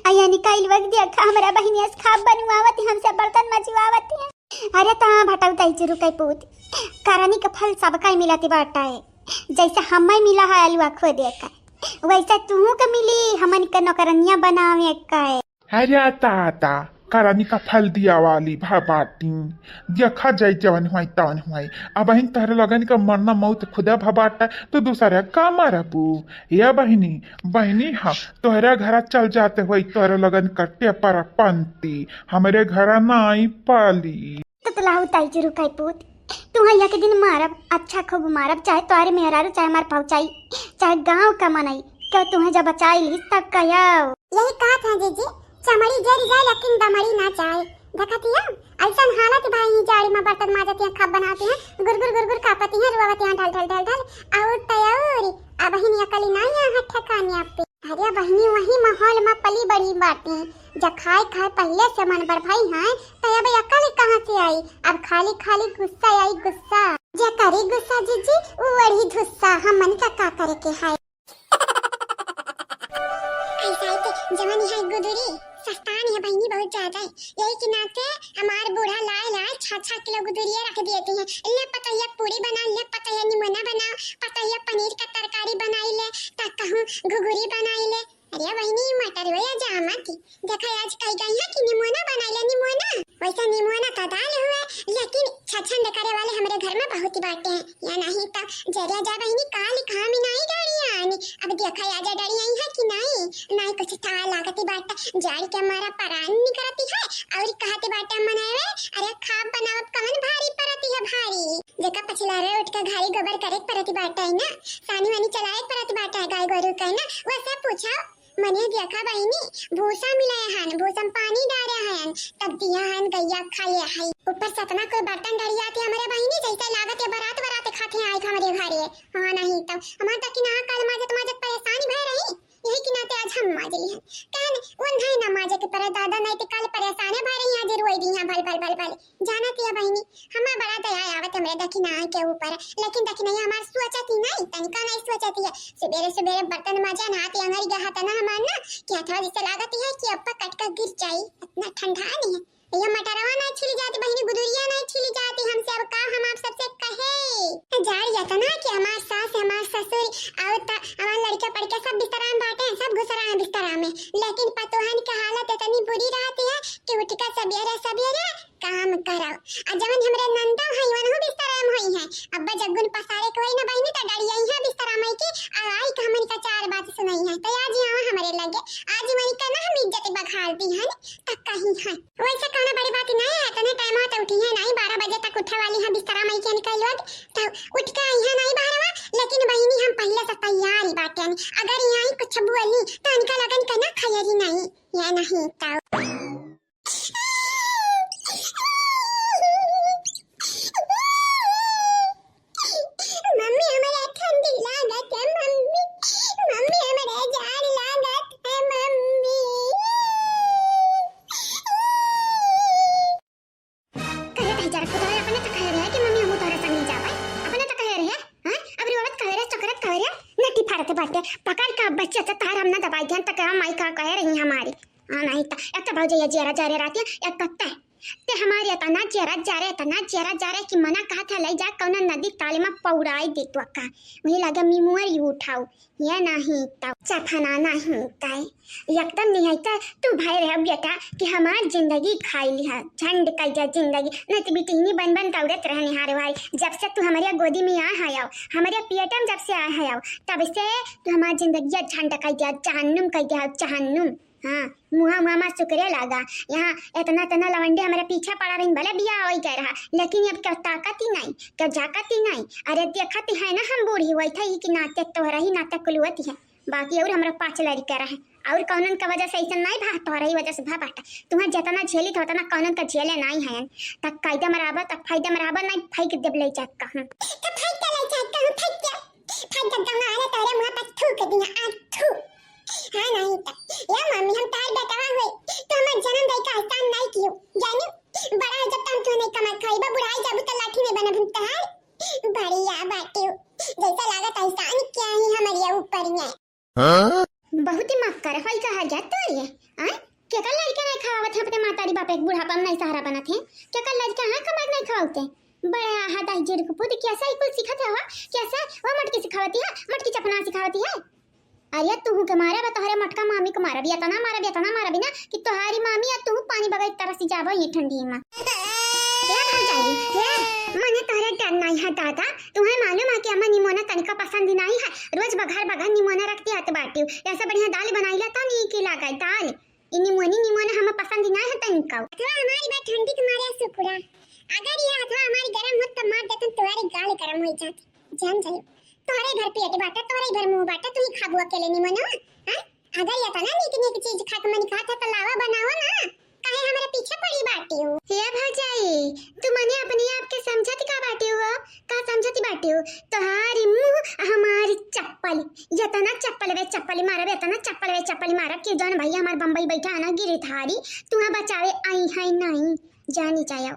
आ यनिका इलवक देखा, हमरा बहिनिया से खाब बनवावत है, हमसे बर्तन मजवावत है। अरे तहाँ भटऊ तई चुरु कई पूत, करनी का फल सबका मिलत बाटा है। जैसे हमें मिला है अलुआ खोदे का, वैसे तुहू के मिली हमन के नौकरनिया बनावे का है। अरे ताता, करनी का फल दिया वाली भा बाटी। देखा जाई जवन हुआई तवन हुआई। अब बहिन तोहरे लगन का मरना मौत खुदा भा बाटा, तो दूसरा का मरबू? ए बहिनी, बहिनी हम तोहरे घरा चल जाते हुई, तोहरे लगन का टेपर पंती हमरे घरा नाई पाली। ततलाहू ताई चुरु कई पूत, तुहा एक दिन मारब, अच्छा खूब मारब, चाहे तोहरे मेहरारू, चाहे हमार भौजाई, चाहे गाँव का मनई, क्यों तुहे जब बचाई लीस तब कहो। यही कहत है जीजी, चमड़ी जरी जाए लेकिन दमड़ी ना जाए। देखतिया, ऐसन हालत भाई ही जाड़ी में बर्तन माजत हैं, खाब बनाती हैं, गुरगुर गुरगुर कापती हैं, रुआवती हैं ढल ढल ढल ढल, और तयौरी, अब ही निकली ना यहाँ ठिकाने पे। अरे बहिनी, वही माहौल में पली बड़ी बाटी, जब खाए खाए पहले से मन भर भई हैं, तो अब अकल कहाँ से आई? अब खाली खाली गुस्सा आई, गुस्सा। जे करी गुस्सा जीजी, उ वही धुस्सा, हमन का का करे के है? ऐसा है कि जवानी है गुदुरी, सस्तान है बहिनी बहुत ज्यादा है। यही के नाते हमार बूढ़ा लाए लाए छह छह किलो गुदुरिया रख दिए थे। ले पतैया पूरी बना, ले पतैया निमोना बना, पतैया पनीर का तरकारी बनाई ले, त कहूँ घुघुरी बनाई ले। अरे बहिनी, मटर हुए या जामा थी, देखा आज कही गई है कि निमोना बनाई ले, निमोना। वैसे निमोना तो दाल हुए, लेकिन छछंद करे वाले हमरे घर में बहुत ही बाटे हैं। या नहीं तो जरिया जा बहिनी, काली खामी नहीं डरिया आनी। अब देखा या जा डरी आई है कि नहीं, नहीं कुछ था लागती बाटा, जाड़ के हमारा परान निकलती है। और कहते बाटा मनावे, अरे खाब बनावत कमन भारी परती है भारी। जेका पछिला रे उठ के घारी गोबर करे परती बाटा है ना, सानी वानी चलाए परती बाटा है गाय गोरू का है ना, वैसे पूछा। मने देखा बहिनी, भूसा मिलाए हन, भूसा में पानी डारे हन, तब दिया हन गैया खाए है। ऊपर से इतना कोई बर्तन डरियाते हमरे बहिनी, जैसे लागत है बारात बारात खाते हैं आए हमरे घरे। हाँ नहीं तो हमार तक ना कल माजत माजत परेशान भय रही, यही के नाते आज हम माज ली हन। कहन उन्हें ना माजे के परे दादा, नहीं तो कल परेशान भय रही, आज रोई दी हैं भल भल भल भल। जानत है बहिनी, हमार बड़ा दया आवत हमरे दखिना के ऊपर, लेकिन दखिना हमार सोचत ही नहीं, तनिका नहीं सोचत है। सुबेरे सुबेरे बर्तन माजा, नहाते अंगरी गहा तना हमार ना, क्या था जैसे लागत है कि अब्बा कट कर गिर जाई, इतना ठंडा नहीं है। ये मटरवा नहीं छिली जाती बहिनी, गुदुरिया नहीं छिली जाती हमसे, अब का हम आप सबसे कहे। जाड़ यतना कि हमार सास, हमार ससुर और त-, हमार लड़का पड़का सब बिस्तरा में बाटे हैं, सब घुसरा हैं बिस्तरा में, लेकिन पतोहन के हालत इतनी बुरी रहती है कि उठ कर सबेरे सबेरे काम करब। आ जवन हमरे नंदा है, वनहु बिस्तरा में होई है। अब्बा जग्गुन पसारे के होई ना बहिनी, त डरिया इहाँ बिस्तरा में के, आ आई के हमन का चार बात सुनाई है। त आज आवा हमरे लगे, आज वही का ना हम इज्जत बघार दी है, त कहीं है। वैसे कौनो बड़ी बात नहीं है, इतने टाइम होत उठी है नहीं, बारह बजे तक उठे वाली है बिस्तरा में के निकल लोग, त उठ के आई है नहीं बाहरवा, लेकिन बहिनी हम पहले से तैयार ही बाटे। अगर यहाँ कुछ बोली त इनका लगन के ना खैरी नहीं, ये नहीं तो। मम्मी, हमरा ठंडी लागत है, मम्मी। मम्मी, हमरा जाड़ लागत है, मम्मी। कहे तही जरा खुद अपने तो कहे रहे कि मम्मी, हमहू तोहरे संग ही जाबे। अपने तो कहे रहे, हाँ? अब रोवत कहे रहे, चकरत कहे रहे, नटी फाड़त बाटे। पकड़ के अब बच्चे तो तार हम ना दबाई दिहन, त कहे माई का कहे रही हमारी। हाँ, नहीं त, एक तो भौजैया जियरा जा रे रातिया, एक तो तै। ते हमारी इतना जियरा जा रे, इतना जियरा जा रे कि मना कहा था ले जा कौना नदी ताल में पौड़ाई दे तो का। वही लगे मिमुअर ही उठाऊ, ये नहीं तो चफना नहीं तय। एकदम नहीं है तो तू भाई रह बेटा कि हमार जिंदगी खाई लिहा, झंड कई जा जिंदगी। नहीं तो बिटिनी बन बन दौड़त रहने हारे भाई, जब से तू हमारे गोदी में आ है आओ, हमारे पेट में जब से आ है आओ, तब से तू हमार जिंदगी झंड कई जा, जहन्नुम कई जा, जहन्नुम। हाँ, मुहा मुहा मा सुकरे लागा। यहाँ इतना इतना लवंडे हमारे पीछे पड़ा रही, भले बियाह होई गए रहा, लेकिन अब क्यों ताकत ही नहीं, क्यों जाकत ही नहीं। अरे देखत ही है ना हम बूढ़ी हुई थे कि नाते तोहरा ही नाते कुलवती है, बाकी और हमरा पाँच लड़के रहे, और कौनन का वजह से ऐसा नहीं भा, तोहरा ही वजह से भा बाटा। तुम्हें जितना झेली था उतना कौनन का झेले नहीं है। तक कायदा मराबा, तक फायदा मराबा, नहीं फेंक देब ले जात कहूँ। तो फेंक के ले जात कहूँ, फेंक के। फेंक के गंगा आने तोरे मुँह पर थूक दिया, आज थू। हाँ, नहीं तो। या मम्मी, हम तार बेटवा हुए, तो हमार जन्म दे का एहसान नहीं कियो। जानी, बड़ा है जब तक तू नहीं कमा खाई, बा बुढ़ाई जाबू तो लाठी में बनब हम तहार। बढ़िया बाटे, जैसा लागत एहसान क्या ही हमारे ऊपर है। हाँ? बहुत ही माफ कर, होई कहा गया तोरे, हाँ? केकर लड़के नहीं खवावत है अपने मातारी बाप एक बुढ़ापा में नहीं सहारा बनत है? केकर लड़के हाँ कमात नहीं खवावते? बड़े आहा दाई जेड़ के पूत, कैसा ही कुल सीखत है, कैसा वो मटकी सिखावती है, मटकी चपना सिखावती है। अरे तू के मारे बा, तोहरे मटका मामी के मारब, इतना मारब, इतना मारब ना कि तोहारी मामी या तू पानी बगैर तरस जाबो ये ठंडी में। ए भौजाई, ए, मने तोहरे डर नहीं है दादा, तुम्हें मालूम है कि अम्मा निमोना तनिका पसंद नहीं है, रोज बघार बघार निमोना रखती है तो बाटी, ऐसा बढ़िया दाल बनाई ला तो नहीं की लागे दाल। ई निमोनी निमोना हमें पसंद ना है तनिको। अथवा हमारी बात ठंडी के मारे सुकुड़ा। अगर ये अथवा हमारी गरम होत तो मार देतन, तुम्हारी गाल गरम हो जाती। जान जायो। तोहरे भर पेट बाटा, तोहरे भर मुंह बाटा, तू ही खाबू अकेले निमोना। हाँ? अगर ये तना नीक नीक चीज खा के मन कहत है तो लावा बनावा ना। काहे हमारे पीछे पड़ी बाटी हो? हे भौजाई, तू मने अपने आप के समझत का बाटी हो? का समझत बाटी हो? तोहारी मुंह, हमारी चप्पल। इतना चप्पल वे चप्पल मारब, इतना चप्पल वे चप्पल मारब कि जौन भैया हमार बम्बई बैठा है ना गिरधारी, तुहा बचावे आई है नहीं, जानी जायो।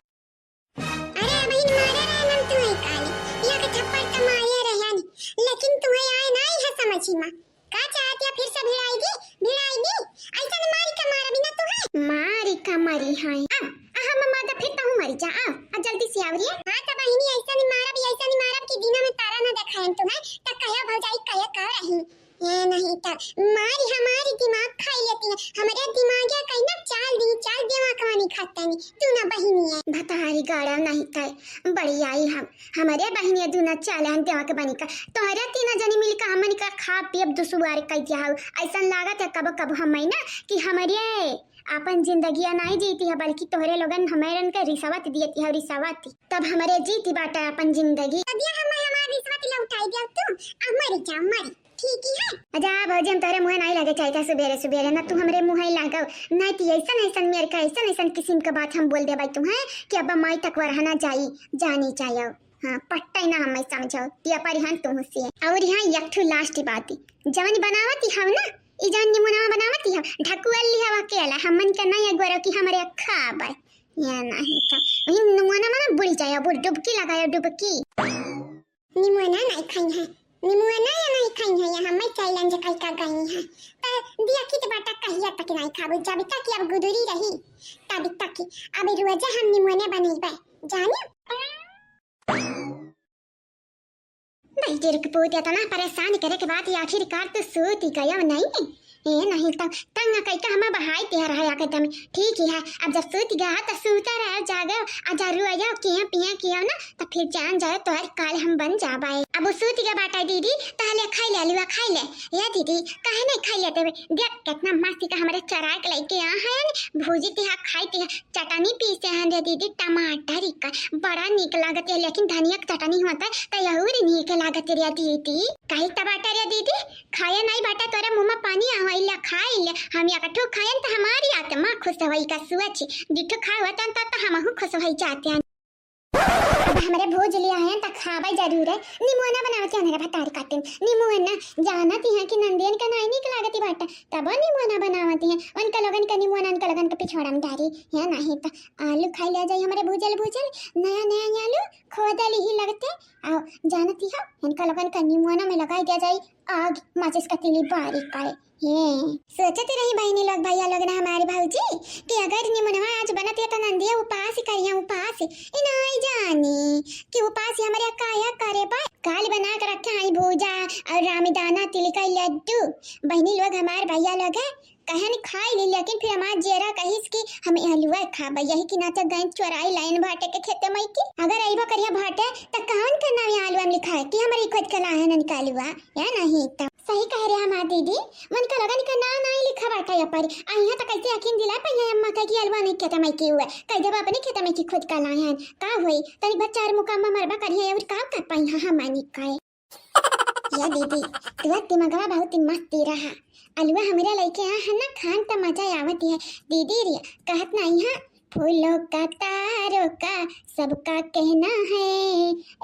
अरे बहिन, मारे रहे हम तुम्हें काले, या के थप्पड़ तो मारे रहे हन, लेकिन तुम्हें आए नहीं है समझी मा। का चाहत या फिर से भिड़ाई दी, भिड़ाई दी, ऐसा न मारी का मारा बिना तुम्हें। मारी का मारी है। अब, आ हम माता फिर तहु मरी जा, आ, आ जल्दी से आवरिए। हाँ तो बहिनी, ऐसा न मारब, ऐसा न मारब कि दिना में तारा न देखायन तुम्हें, त कहे भौजाई कहे कह रही। ये नहीं तो मारी हमारी दिमाग खाई लेती है। हमारे दिमाग या कहीं ना चाल दी, चाल दिमाग कमानी खाता नहीं। तू ना बहिनी है। भतारी गाड़ा नहीं तो बड़ी आई हम। हमारे बहिनी दूना चाल हम दिमाग बनी का। तोहरे तीना जनी मिल का हमन का खा पियब दुसुबार कह दिया हो। ऐसा लागत है कब कब हम ना कि हमारे अपन जिंदगी नहीं जीती है, बल्कि तोहरे लोगन हमारन के रिश्वत दियती है, रिश्वत। तब हमारे जीती बाटा अपन जिंदगी। अब ये हम हमार रिश्वत लौटाई दिया तू। आ मरी जा, मरी। ठीक ही है। अच्छा भौजी, हम तोहरे मुँह नहीं लगे चाहिए था सुबेरे सुबेरे, ना तू हमरे मुँह ही लागो, नहीं तो ऐसन ऐसन मेर का ऐसन ऐसन किस्म का बात हम बोल देबै तुम्हें कि अब माई तक वरहना जाई, जानी चाहिए। हाँ, पट्टा ही ना हमें समझो, दिया परिहन तुमसे। और यहाँ एक ठो last बात, जवन बनावती हव ना, ई जवन निमुना बनावती हव, ढकुअल लिहवा के अला, हमन का नहीं अगुआ कि हमरे खाबै। या नहीं तो वही निमुना में बुड़ जाए, बुड़ डुबकी लगाए, डुबकी। निमुना नहीं खाई है, निमुना या नहीं खाई है, यहाँ मैं challenge कई का गई है। पर दिया की तो बाटा कहिया तक नहीं खाबो, जब तक अब गुदुरी रही, तब तक। अब रोजा हम निमुना बनैबे, जाने? भाई के रुक पूत इतना परेशान करे के बाद ये आखिरकार तो सूत ही गया नहीं? ए नहीं तो तंग कई के हमें बहाई दिया रहा एकदम। ठीक ही है, अब जब सूत गया तो सूता रहे, जागे, आ जरूर आ जाओ, किया पिया किया ना, तो फिर जान जाए तो हर काल हम बन जाबाए। अब वो सूत गया बाटा दीदी, तो ले खाई ले, अलुआ खाई ले। ये दीदी, काहे नहीं खाई लेते हुए? देख कितना मस्ती का हमारे चराए के लेके आ है, भूजी तिहा खाई तिहा, चटनी पीसे हैं रे दीदी, टमाटर का बड़ा नीक लागत है, लेकिन धनिया के चटनी होता है तो यहूर नीक लागत रे दीदी। काहे टमाटर रे दीदी, खाया नहीं बाटा, तोरे मुंह में पानी आवा, इला खाई ले। हम एक ठो खायन त हमारी आत्मा खुश होई का सुअची, दुठो खाए होतन त, त हमहू खुश होई जाते हैं। अब हमरे भूज लिया है त खाबे जरूर है। निमोना बनावती है मेरा भतारी काटिन, निमोना। जानती है कि नंदियन का नाई निक लागती बाटा, तब निमोना बनावती है। उनका लोगन का निमोना उनका लोगन के पिछोड़ा में डारी है, नहीं त आलू खाई ले जाई हमरे भूजल भूजल, नया नया आलू खोदल ही लगते। आ जानती है इनका लोगन का निमोना में लगाई दिया जाई आग, माचिस का तीली बारी करे। ये सोचत रही बहिनी लोग, भैया लोग ना हमारे भौजी, कि अगर निमोनवा आज बनत है तो नंदिया उपास करिया, उपास। ई नाई जानी कि उपास हमरे काया करे बा। काल बना के रखे हई भूजा और रामदाना तिल का लड्डू। बहिनी लोग, हमार भैया लोग है, कहन खाई ली, लेकिन फिर हमार जेरा कहिस कि हम हलुआ खाबे, यही के नाते गए चोराई लाइन भाटे के खेते मई की। अगर अइबो करिया भाटे, त कौन के नाम यहाँ हलुआ में लिखा है कि हमारी खुद के लाहे न निकालुआ, या नहीं? त सही कह रहे हमार दीदी, मन का लगन का ना नाई लिखा बाटा या पर। आ यहाँ त कैसे यकीन दिला पाई है अम्मा का कि हलुआ नहीं खेते मई की हुआ, कह देबा अपने खेते मई की खुद का लाए हैं। का होई, तनिक बस चार मुकामा मरबा करिया और का कर पाई है हम मानी का। या दीदी, तुअर दिमगवा बहुत ही मस्ती रहा। अलुआ हमरा लइके आ है ना खान त मजा आवत है। दीदी रे, कहत नहीं है, फूलों का तारों का सबका कहना है,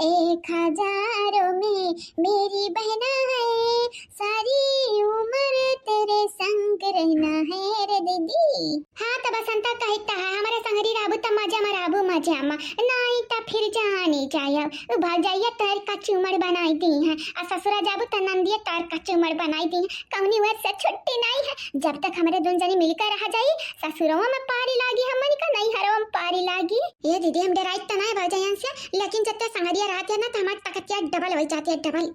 एक हजारों में मेरी बहना है, सारी उम्र तेरे संग रहना है रे दीदी। हाँ, त बसंता कहित है, हमरे संगरी रहबू त मजा में रहबू, मजा में, नाई त फिर जाने जायब। उ भाग जाइए, तोर का चूमड़ बनाई दी है, आ ससुरा जाबू त नंदिया तोर का चूमड़ बनाई दी है। कौनी ओर से छुट्टी नाई है, जब तक हमरे दुन जनी मिलकर रह जाई, ससुरवा में पारी लागी, हमन का नैहरवा में पारी लागी। ये दीदी, हम डराई त नाई भाग जायन से, लेकिन जब तक संगरिया रहत है ना, त हमार तकतिया डबल हो जाती है, डबल।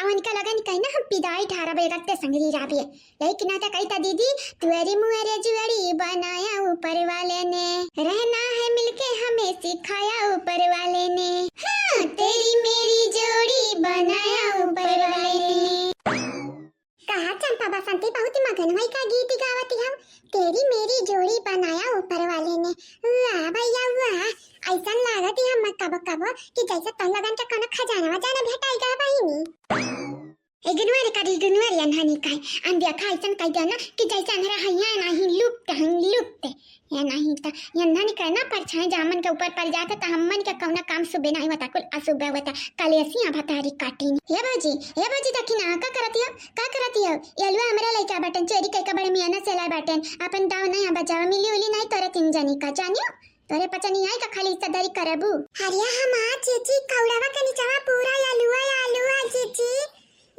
अब उनका लगन कहीं ना हम पिदाई ठारा बजे तक ते संगरी रहबे। यही के नाते कही था दीदी, "तुअरी मुअरे जुअरी बनाया ऊपर वाले ने, रहना है मिलके हमें सिखाया ऊपर वाले ने, हाँ, तेरी मेरी जोड़ी बनाया ऊपर वाले ने।" कहा चंपा बसंती बहुत मगन हुई का गीत गावत हम, "तेरी मेरी जोड़ी बनाया ऊपर वाले ने।" वाह भैया वाह, ऐसा लागत है हम कबो कबो कि जैसे तन लगन के कोनो खजाना वजाना भेटाई गा बहिनी। Ignore करी, ignore अनहनी का। अन देखा ऐसन कह देना कि जैसे अनहरा हैया नहीं लुप्त हैं, लुप्त। या नहीं त, या अनहनी का ना परछाई जामन के ऊपर पड़ जाता त हमन के कौना काम सुबे नहीं होता, कुल असुबे होता। कलेसिया भतारी काटिन। हे भौजी, हे भौजी, देखी ना, का करती हो, का करती हो? ये अलुआ हमरा लइका बाटन, चोरी कइके बड़े मियाँ से लाए बाटन। अपन दाव नहीं बजावा, मिली उली नहीं तोरे तीन जनी का, जानियो? तोरे पचनी आई का खाली हिस्सेदारी करबू? अरे हमार जीजी, कौड़वा के निचवा पूरा आलुआ, आलुआ जीजी।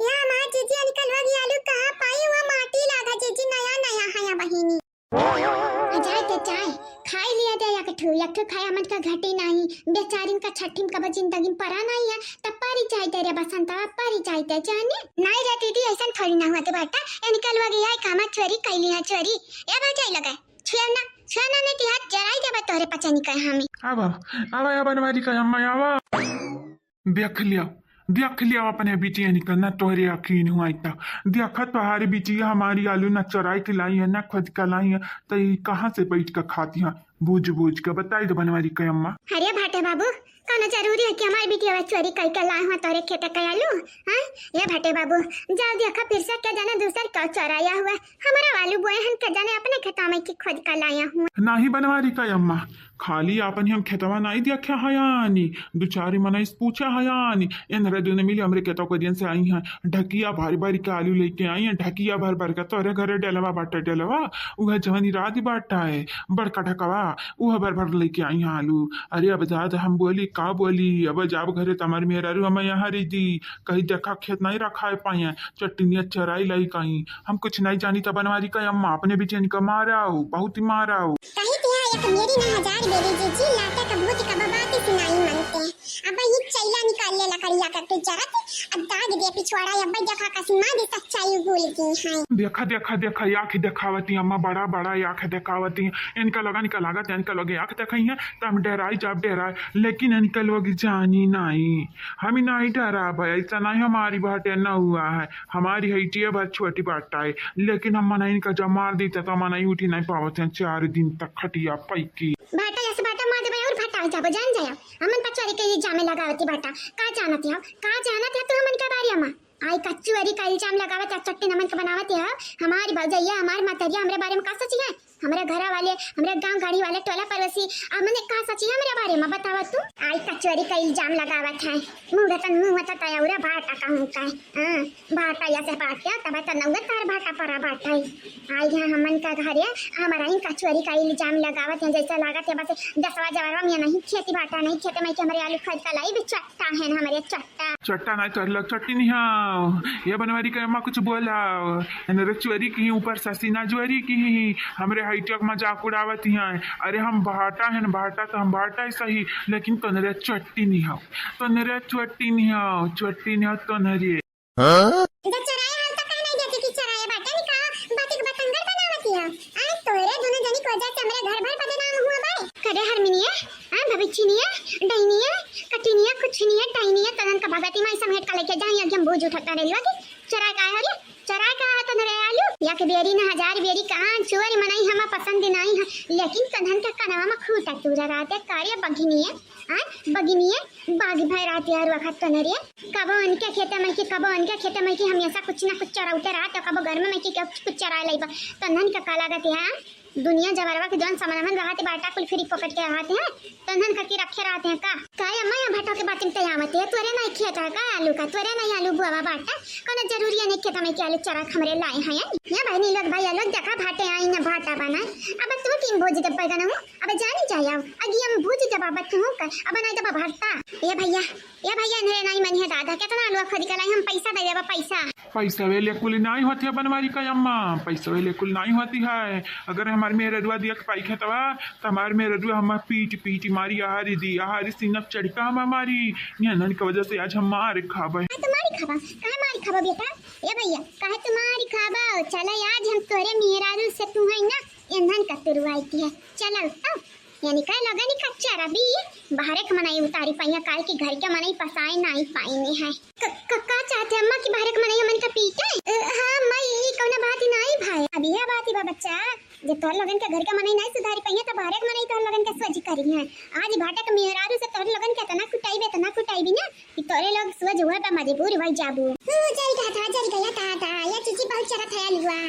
या हमार जीजी, अनकलवा की आलू कहाँ पाई? हुआ माटी लागा जीजी, नया नया है या बहिनी। आ जाए ते जाए, खाई लिया दे एक ठू, एक ठू खाया मन का घटी नहीं। बेचारिन का छठी में कब जिंदगी में परा नहीं है, तब पारी जाए दे रे बसंतवा, पारी जाए दे जाने। नहीं रे दीदी, ऐसा थोड़ी ना हुआ के बेटा, अनकलवा की आई कामा चोरी कैली है चोरी। ए भौजाई लगा, छुआ ना, छुआ ना, नहीं तो हाथ जराई देबे तोहरे पचनी कहे हमें। आवा, आवा, आवा बनवारी का अम्मा, आवा। देख लिया, देख लिया अपने बिटिया निकलना तोहरे यकीन हुआ इतना। देखा तोहरे बिटिया हमारी आलू ना चराई के लाई है, ना खुद का लाई है, तो ये कहाँ से बैठ के खाती है? बूझ बूझ के बताई दे बनवारी का अम्मा। अरे भाटे बाबू, कौनो जरूरी है कि हमारी बिटिया चोरी कई के लाए हुआ तोहरे खेत का आलू? हाँ? ये भाटे बाबू, जाओ देखा फिर से क्या जाने दूसर का चोराया हुआ। हमारा आलू बोए हन के जाने अपने खेता में की खोद का लाया हुआ। नाही बनवारी का अम्मा, खाली आपन ही हम खेतवा नाही देखा हयानी, दो चार मनई से पूछा हयानी, एनरे दुने मिली हमरे खेतवा को दिन से आई हैं, ढकिया भर भर के आलू लेके आई हैं, ढकिया भर भर के तोरे घरे डेलवा बाटा डेलवा, उहे जवनी राज बाटा है, बड़का ढकवा, उहे भर भर लेके आई हैं आलू। अरे अब जात हम बोली, का बोली, अब जाब घरे त हमार मेहरारू हम यहाँ रही दी, कहीं देखा खेत नहीं रखा है पाए, चटनिया चराई लाई कहीं। हम कुछ नहीं जानी त बनवारी का अम्मा, अपने बिटियन का माराओ, बहुत ही माराओ। कही दिया एक मेरी ना हजार मेरी जीजी, लाटे का भूत का बाबा की सुनाई मानते। अब ये चैला निकाल ले लकड़िया का तू जरत, अब दाग दे पिछवाड़ा, अब देखा कसी माँ दी सच्चाई बोल की है। देखा, देखा, देखा, आँख देखावती अम्मा, बड़ा, बड़ा आँख देखावती। इनका लगा, इनका लागत, इनका लगे आँख देखई है, त हम डेराई जाब, डेराई, लेकिन इनका लोग जानी नाई। हम ही नाई डेराब है, ऐसा नाई हमारी बाटे न हुआ है। हमारी हइटिया भर छोटी बाटा है, लेकिन हम मनई इनका जब मार दी, त मनई उठी नाई पावत है चार दिन तक खटिया पैकी। भाटा यस भाटा मार देबे और भाटा जाबो, जान जाया। हमन पचोरी के इल्जामे लगावती भाटा, का जानत है, का जानत है तू हमन के बारे में? आई कचुअरी का इल्जाम लगावत है, चट्टी नमन के बनावत है। हमारी भौजैया, हमार मतरिया हमरे बारे में का सोची है? हमरे घरा वाले, हमरे गांव गाड़ी वाले, टोला पड़ोसी, आ, मने का सोची हमरे बारे में बतावा तू? आई कचुअरी का इल्जाम लगावत है। मुंह गतन मुंह मत तयौरा भाटा कहूँ का। हाँ, भाटा या से बात क्या, तब तो नौगत तार भाटा परा भाटा है। आई यहाँ हमन का घर है, हमारा ही कचुअरी का इल्जाम लगावत है, जैसा लागत है बस दसवा जवारवा में नहीं खेती भाटा नहीं खेते में कि हमरे आलू खरीद का लाई भी चट्टा है ना हमरे चट्टा। चट्टा नहीं तोहरे लोग चट्टी नहीं हो। ये बनवारी के अम्मा कुछ बोला। नरे चोरी की ऊपर ससीना जोरी की। हमरे हइटिया के मजाक उड़ावत हैं। अरे हम भाटा हैं, भाटा तो हम भाटा ही सही, लेकिन तोहरे चट्टी नहीं हो। तोहरे चट्टी नहीं हो, चट्टी नहीं हो तोहरे। हाँ? जब चराए हम तो कहना ही देते कि चराए बाटे नहीं का, बातें के बतंगड़ बनावत है। आज तोहरे दोनों जनी की वजह से हमरे घर भर बदनाम हुआ बाए। करे हरमिनिया, हाँ, भविष्यनिया, डैनिया, कटिनिया, कुछनिया, डाइनिया, तनन का भगती माई समेट का लेके जाई, अगे हम भूज उठता रेलवा के। चराए का है रे? चराए का है तोहरे आलू? या के बेरी न हजार बेरी कहाँ चोर मनई हमा पसंद नाई है, लेकिन तनन के कनवा में खूटा तूरा रहते, कारे बघिनिया, हाँ, बघिनिया, बागी भय रहते हर वक्त तोहरे। कबो उनके खेते में की, कबो उनके खेते में की, हमेशा कुछ ना कुछ चराउते रहते, कबो घर में की कुछ चरा लइबा। तनन के का लागत है, हाँ? दुनिया जबरवा के जौन सामान रहत बाटा कुल फ्री पॉकेट के रहत हैं, तन्हन करके रखे रहत हैं का? का अम्मा, यहाँ भटो के बातिन ते आवत है, तोरे नहीं खेत है का आलू का, तोरे नहीं आलू बुआवा बाटा, कोनो जरूरी है नहीं खेत में के आलू चरा हमरे लाए हैं। ये बहनी लोग भैया लोग देखा भाटे आई ना भाटा बना, अब तू किन भोज दे बैगन हूँ, अब जानी जाया, अगी हम भोज दे बाबा तू का, अब नहीं दबा भरता। ये भैया, ए भैया, इन्हरे नाई मनिहे दादा, केतना आलू खोद के लाई, हम पैसा दे देबा, पैसा। पैसवे ले कुल नाई होत है बनवारी का अम्मा, पैसवे ले कुल नाई होती है। अगर हमार मेहररुआ दिया के पाई खेतवा, त हमार मेहररुआ हमार पीट पीट मारी, आहारी दी, आहारी सीना चढ़ का हमार मारी। ये नन के वजह से आज हम मार खाबे। हाँ, तो मारी खाबा, काहे मारी खाबा बेटा? ए भैया, काहे तू मारी खाबा? चला आज हम तोरे मेहरारू से तू है ना, ईंधन का तुरवाई की है। चला, आओ। यानी का लोगन का चरबी बाहरे के मनई उतारी पाइया, काहे कि घर के मनई पसाए नाई पाइने है। क-, क-, का चाहते अम्मा कि बाहरे के मनई हमन का पीटे? अ, हाँ अम्मा, ई कौनो बात ही नाई भाई। अब यह बात ही बा बच्चा, जे तोर लोगन के घर के मनई नाई सुधारी पाइया, त बाहरे के मनई तोर लोगन के सोझ करी है। आज भाटा के मेहरारू से तोर लोगन के इतना कुटाई बे, इतना कुटाई भी ना कि तोरे लोग सोझ हुआ पे मजबूर हो जाबू। हम्म, जरी कहा था, जरी गया था, था, या चीची बहुत चरत है अलुआ।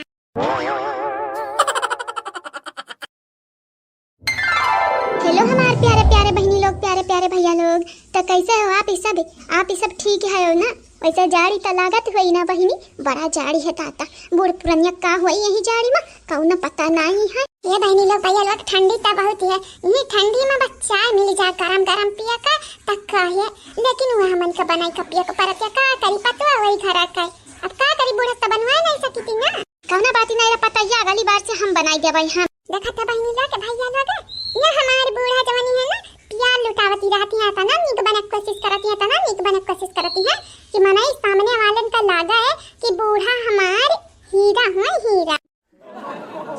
हेलो हमार प्यारे प्यारे बहिनी लोग, प्यारे प्यारे भैया लोग, त कैसे हो आप ई सब? आप ई सब ठीक है हो ना? वैसे जाड़ी त लागत होई ना बहिनी, बड़ा जाड़ी है ताता। बूढ़ पुरनिया का होई यही जाड़ी में, कौनो पता नहीं है। ये बहिनी लोग भैया लोग, ठंडी त बहुत है, ये ठंडी में बस चाय मिल जा गरम गरम पिया का, त का है, लेकिन वह हमन का बनाई का पिया का परत है, का करी पतवा वही घर का, अब का करी, बूढ़ा त बनवा नहीं सकी थी ना। कौनो बात नहीं रे पतैया, अगली बार से हम बनाई देबै हम। देखा था बहिनी लोग, भैया लोग, ये हमार बूढ़ा जवानी है ना, प्यार लुटावती रहती है, तना नीक बने के कोशिश करती है, तना नीक बने के कोशिश करती है कि मनई सामने वालन का लागा है कि बूढ़ा हमार हीरा है, हीरा।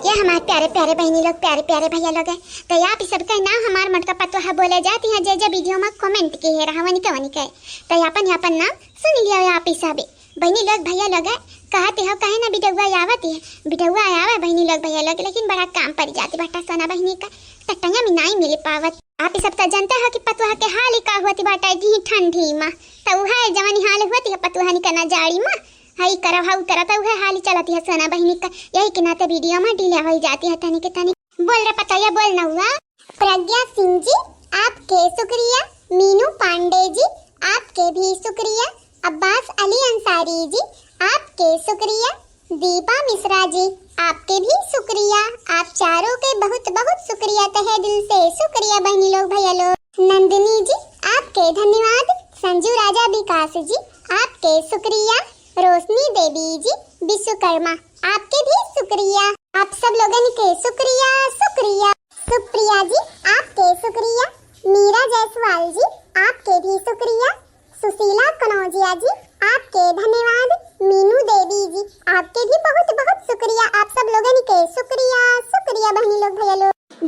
ये हमार प्यारे प्यारे बहिनी लोग, प्यारे प्यारे भैया लोग है, तो आप ही सबका नाम हमार मटका पतोहा बोले जाती है, जे जे वीडियो में कमेंट की है रहा वनी के वनी के, तो आपन आपन नाम सुन लिया आप ही सब। बहिनी लोग, भैया लोग, कहत हो, काहे ना बिटौआ आवत है? बिटौआ आवे बहिनी लोग, भैया लोग, लेकिन बड़ा काम पड़ जात बाटा सोना बहिनी का, त टाइम ही नाई मिल पावत। आप ई सब त जानते हो कि पतुआ के हाल ही का होत बाटा जी ठंडी में, त उहे जवानी हाल होत है पतुआ निकना जाड़ी में, हई करब, हऊ करब, त उहे हाल ही चलत है सोना बहिनी का। यही के नाते वीडियो में delay हो जाती है तनी के तनी। बोल रे पतैया, बोल ना हुआ। प्रज्ञा सिंह जी, आपके शुक्रिया। मीनू पांडे जी, आपके भी शुक्रिया। अब्बास अली अंसारी जी, आपके शुक्रिया। दीपा मिश्रा जी, आपके भी शुक्रिया। आप चारों के बहुत बहुत शुक्रिया, तहे दिल से शुक्रिया बहनी लोग, भैया लोग। नंदिनी जी, आपके धन्यवाद। संजू राजा विकास जी, आपके शुक्रिया। रोशनी देवी जी विश्वकर्मा, आपके भी शुक्रिया। आप सब लोगन के शुक्रिया, शुक्रिया। सुप्रिया जी, आपके शुक्रिया। मीरा जायसवाल जी, आपके भी शुक्रिया। सुशीला कनौजिया जी, आप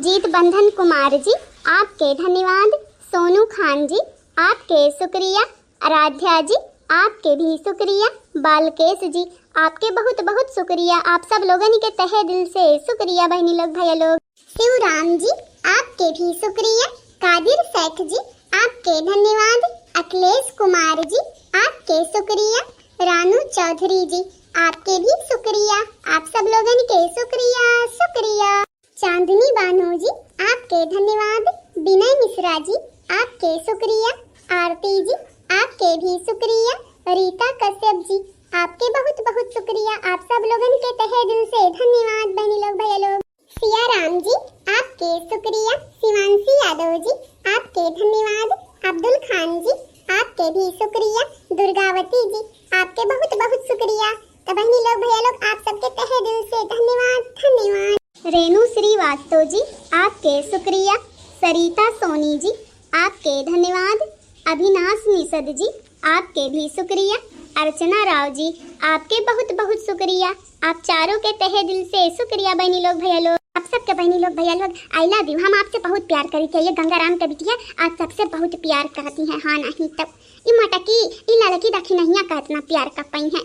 जीत बंधन कुमार जी, आपके धन्यवाद। सोनू खान जी, आपके शुक्रिया। आराध्या जी, आपके भी शुक्रिया। बालकेश जी, आपके बहुत बहुत शुक्रिया। आप सब लोगन के तहे दिल से शुक्रिया बहनी लोग, भैया लोग। शिवराम जी, आपके भी शुक्रिया। कादिर शेख जी, आपके धन्यवाद। अखिलेश कुमार जी, आपके शुक्रिया। रानू चौधरी जी, आपके भी शुक्रिया। आप सब लोगन के शुक्रिया, शुक्रिया। चांदनी बानो जी, आपके धन्यवाद। विनय मिश्रा जी, आपके शुक्रिया। आरती जी, आपके भी शुक्रिया। रीता कश्यप जी, आपके बहुत बहुत शुक्रिया। आप सब लोगन के तहे दिल से धन्यवाद बहनी लोग, भैया लोग। सिया राम जी, आपके शुक्रिया। शिवांशी यादव जी, आपके धन्यवाद। अब्दुल खान जी, आपके भी शुक्रिया। दुर्गावती जी, आपके बहुत बहुत शुक्रिया। तो बहनी लोग, भैया लोग, आप सबके तहे दिल से धन्यवाद, धन्यवाद। रेणु श्रीवास्तव जी, आपके शुक्रिया। सरिता सोनी जी, आपके धन्यवाद। अभिनाश निषद जी, आपके भी शुक्रिया। अर्चना राव जी, आपके बहुत बहुत शुक्रिया। आप चारों के तहे दिल से शुक्रिया बहनी लोग, भैया लोग। आप सबके बहनी लोग, भैया लोग, I love you। हम आपसे बहुत प्यार करी थे। ये गंगाराम के बिटिया आप सबसे बहुत प्यार करती हैं। हाँ नहीं तब ई मटकी, ई लड़की दखिनहिया का इतना प्यार कर पाई है।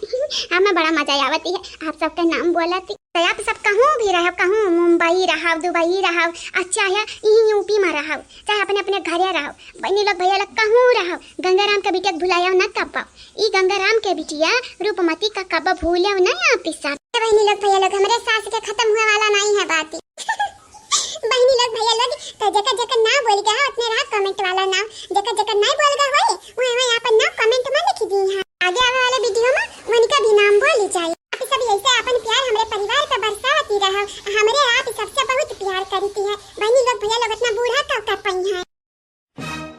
हमें बड़ा मजा आवती है आप सबके नाम बोलती। तो आप सब कहूँ भी रहो, कहूँ मुंबई रहो, दुबई रहो, अच्छा है यहीं यूपी में रहो, चाहे अपने अपने घरे रहो, बहनी लोग भैया लोग कहूँ रहो, गंगाराम के बिटिया के भुलाया ना कब। ई गंगाराम के बिटिया रूपमती का कब भूले ना आप सब। तो बहनी लोग भैया लोग, हमरे सास के खत्म हुए वाला नहीं है बात। बहनी लोग भैया लोग, तो जेकर जेकर ना बोल गया उतने रहा comment वाला नाम, जेकर जेकर नहीं बोल गया होए, वही वही अपन नाम comment में लिख दी है। आगे आवे वाले video में उनका भी नाम बोली जाए। आप सब ऐसे अपन प्यार हमरे परिवार पे बरसाती रहो, हमरे आप सबसे बहुत प्यार करती है। बहनी लोग भैया लोग इतना बूढ़ा का कर पाई है।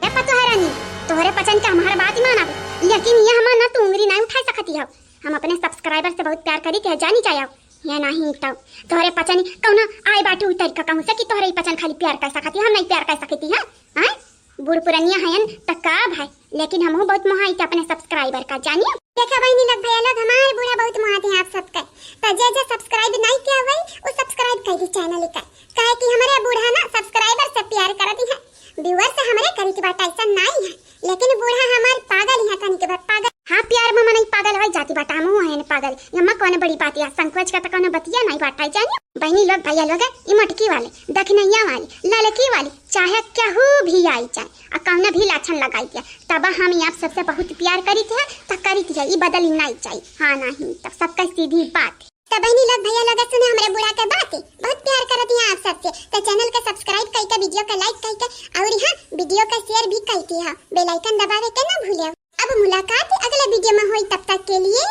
ए पतोह रानी, तोहरे पचन के हमार बात ही मानब, लेकिन ये हमार ना तू उंगली नहीं उठा सकती हो। हम अपने subscriber से बहुत प्यार करी के जानी जाए। ये नहीं तो तोहरे पचन कौनो आए बाटे उतर का कहूँ से कि तोहरे ही पचन खाली प्यार कर सकती है, हम नहीं प्यार कर सकती है। हैं? बूढ़ पुरनिया हयन त का भाई, लेकिन हमहू बहुत मोहाई के अपने subscriber का जानियो। देखा बहनी लोग भैया लोग, हमारे बूढ़ा बहुत मोहाते हैं आप सबके। तो जे जे subscribe नहीं किया भाई, वो subscribe कर दी channel का, काहे कि हमारे बूढ़ा ना subscriber से प्यार करती है, viewer से हमरे करी की बात ऐसा नहीं है, लेकिन बूढ़ा हमार पागल ही है, तनी के बाद पागल। हाँ, प्यार में मनई पागल हो जाती बाटा, हमहू हयन पागल। एमा कौन बड़ी बात या, संकोच का तो कौनो बतिया नहीं बाटा, जानियो। बहनी लोग, भैया लोग, ई मोटकी वाले, दखिनैया वाली, ललकी वाली, चाहे केहू भी आई जाए, आ कौनो भी लाछन लगाई दिया, तब हम आप सबसे बहुत प्यार करी थे, तो करी थे, ई बदली नहीं जाई। हाँ नहीं, तब सबका सीधी बात। तो बहनी लोग, भैया लोग, सुने हमरे बूढ़ा के बात, बहुत प्यार करती हैं आप सबसे, तो channel के subscribe करके, video के like करके, और हाँ, video के share भी करती है, bell icon दबावे के ना भूलियो। अब मुलाकात अगले video में होई, तब तक के लिए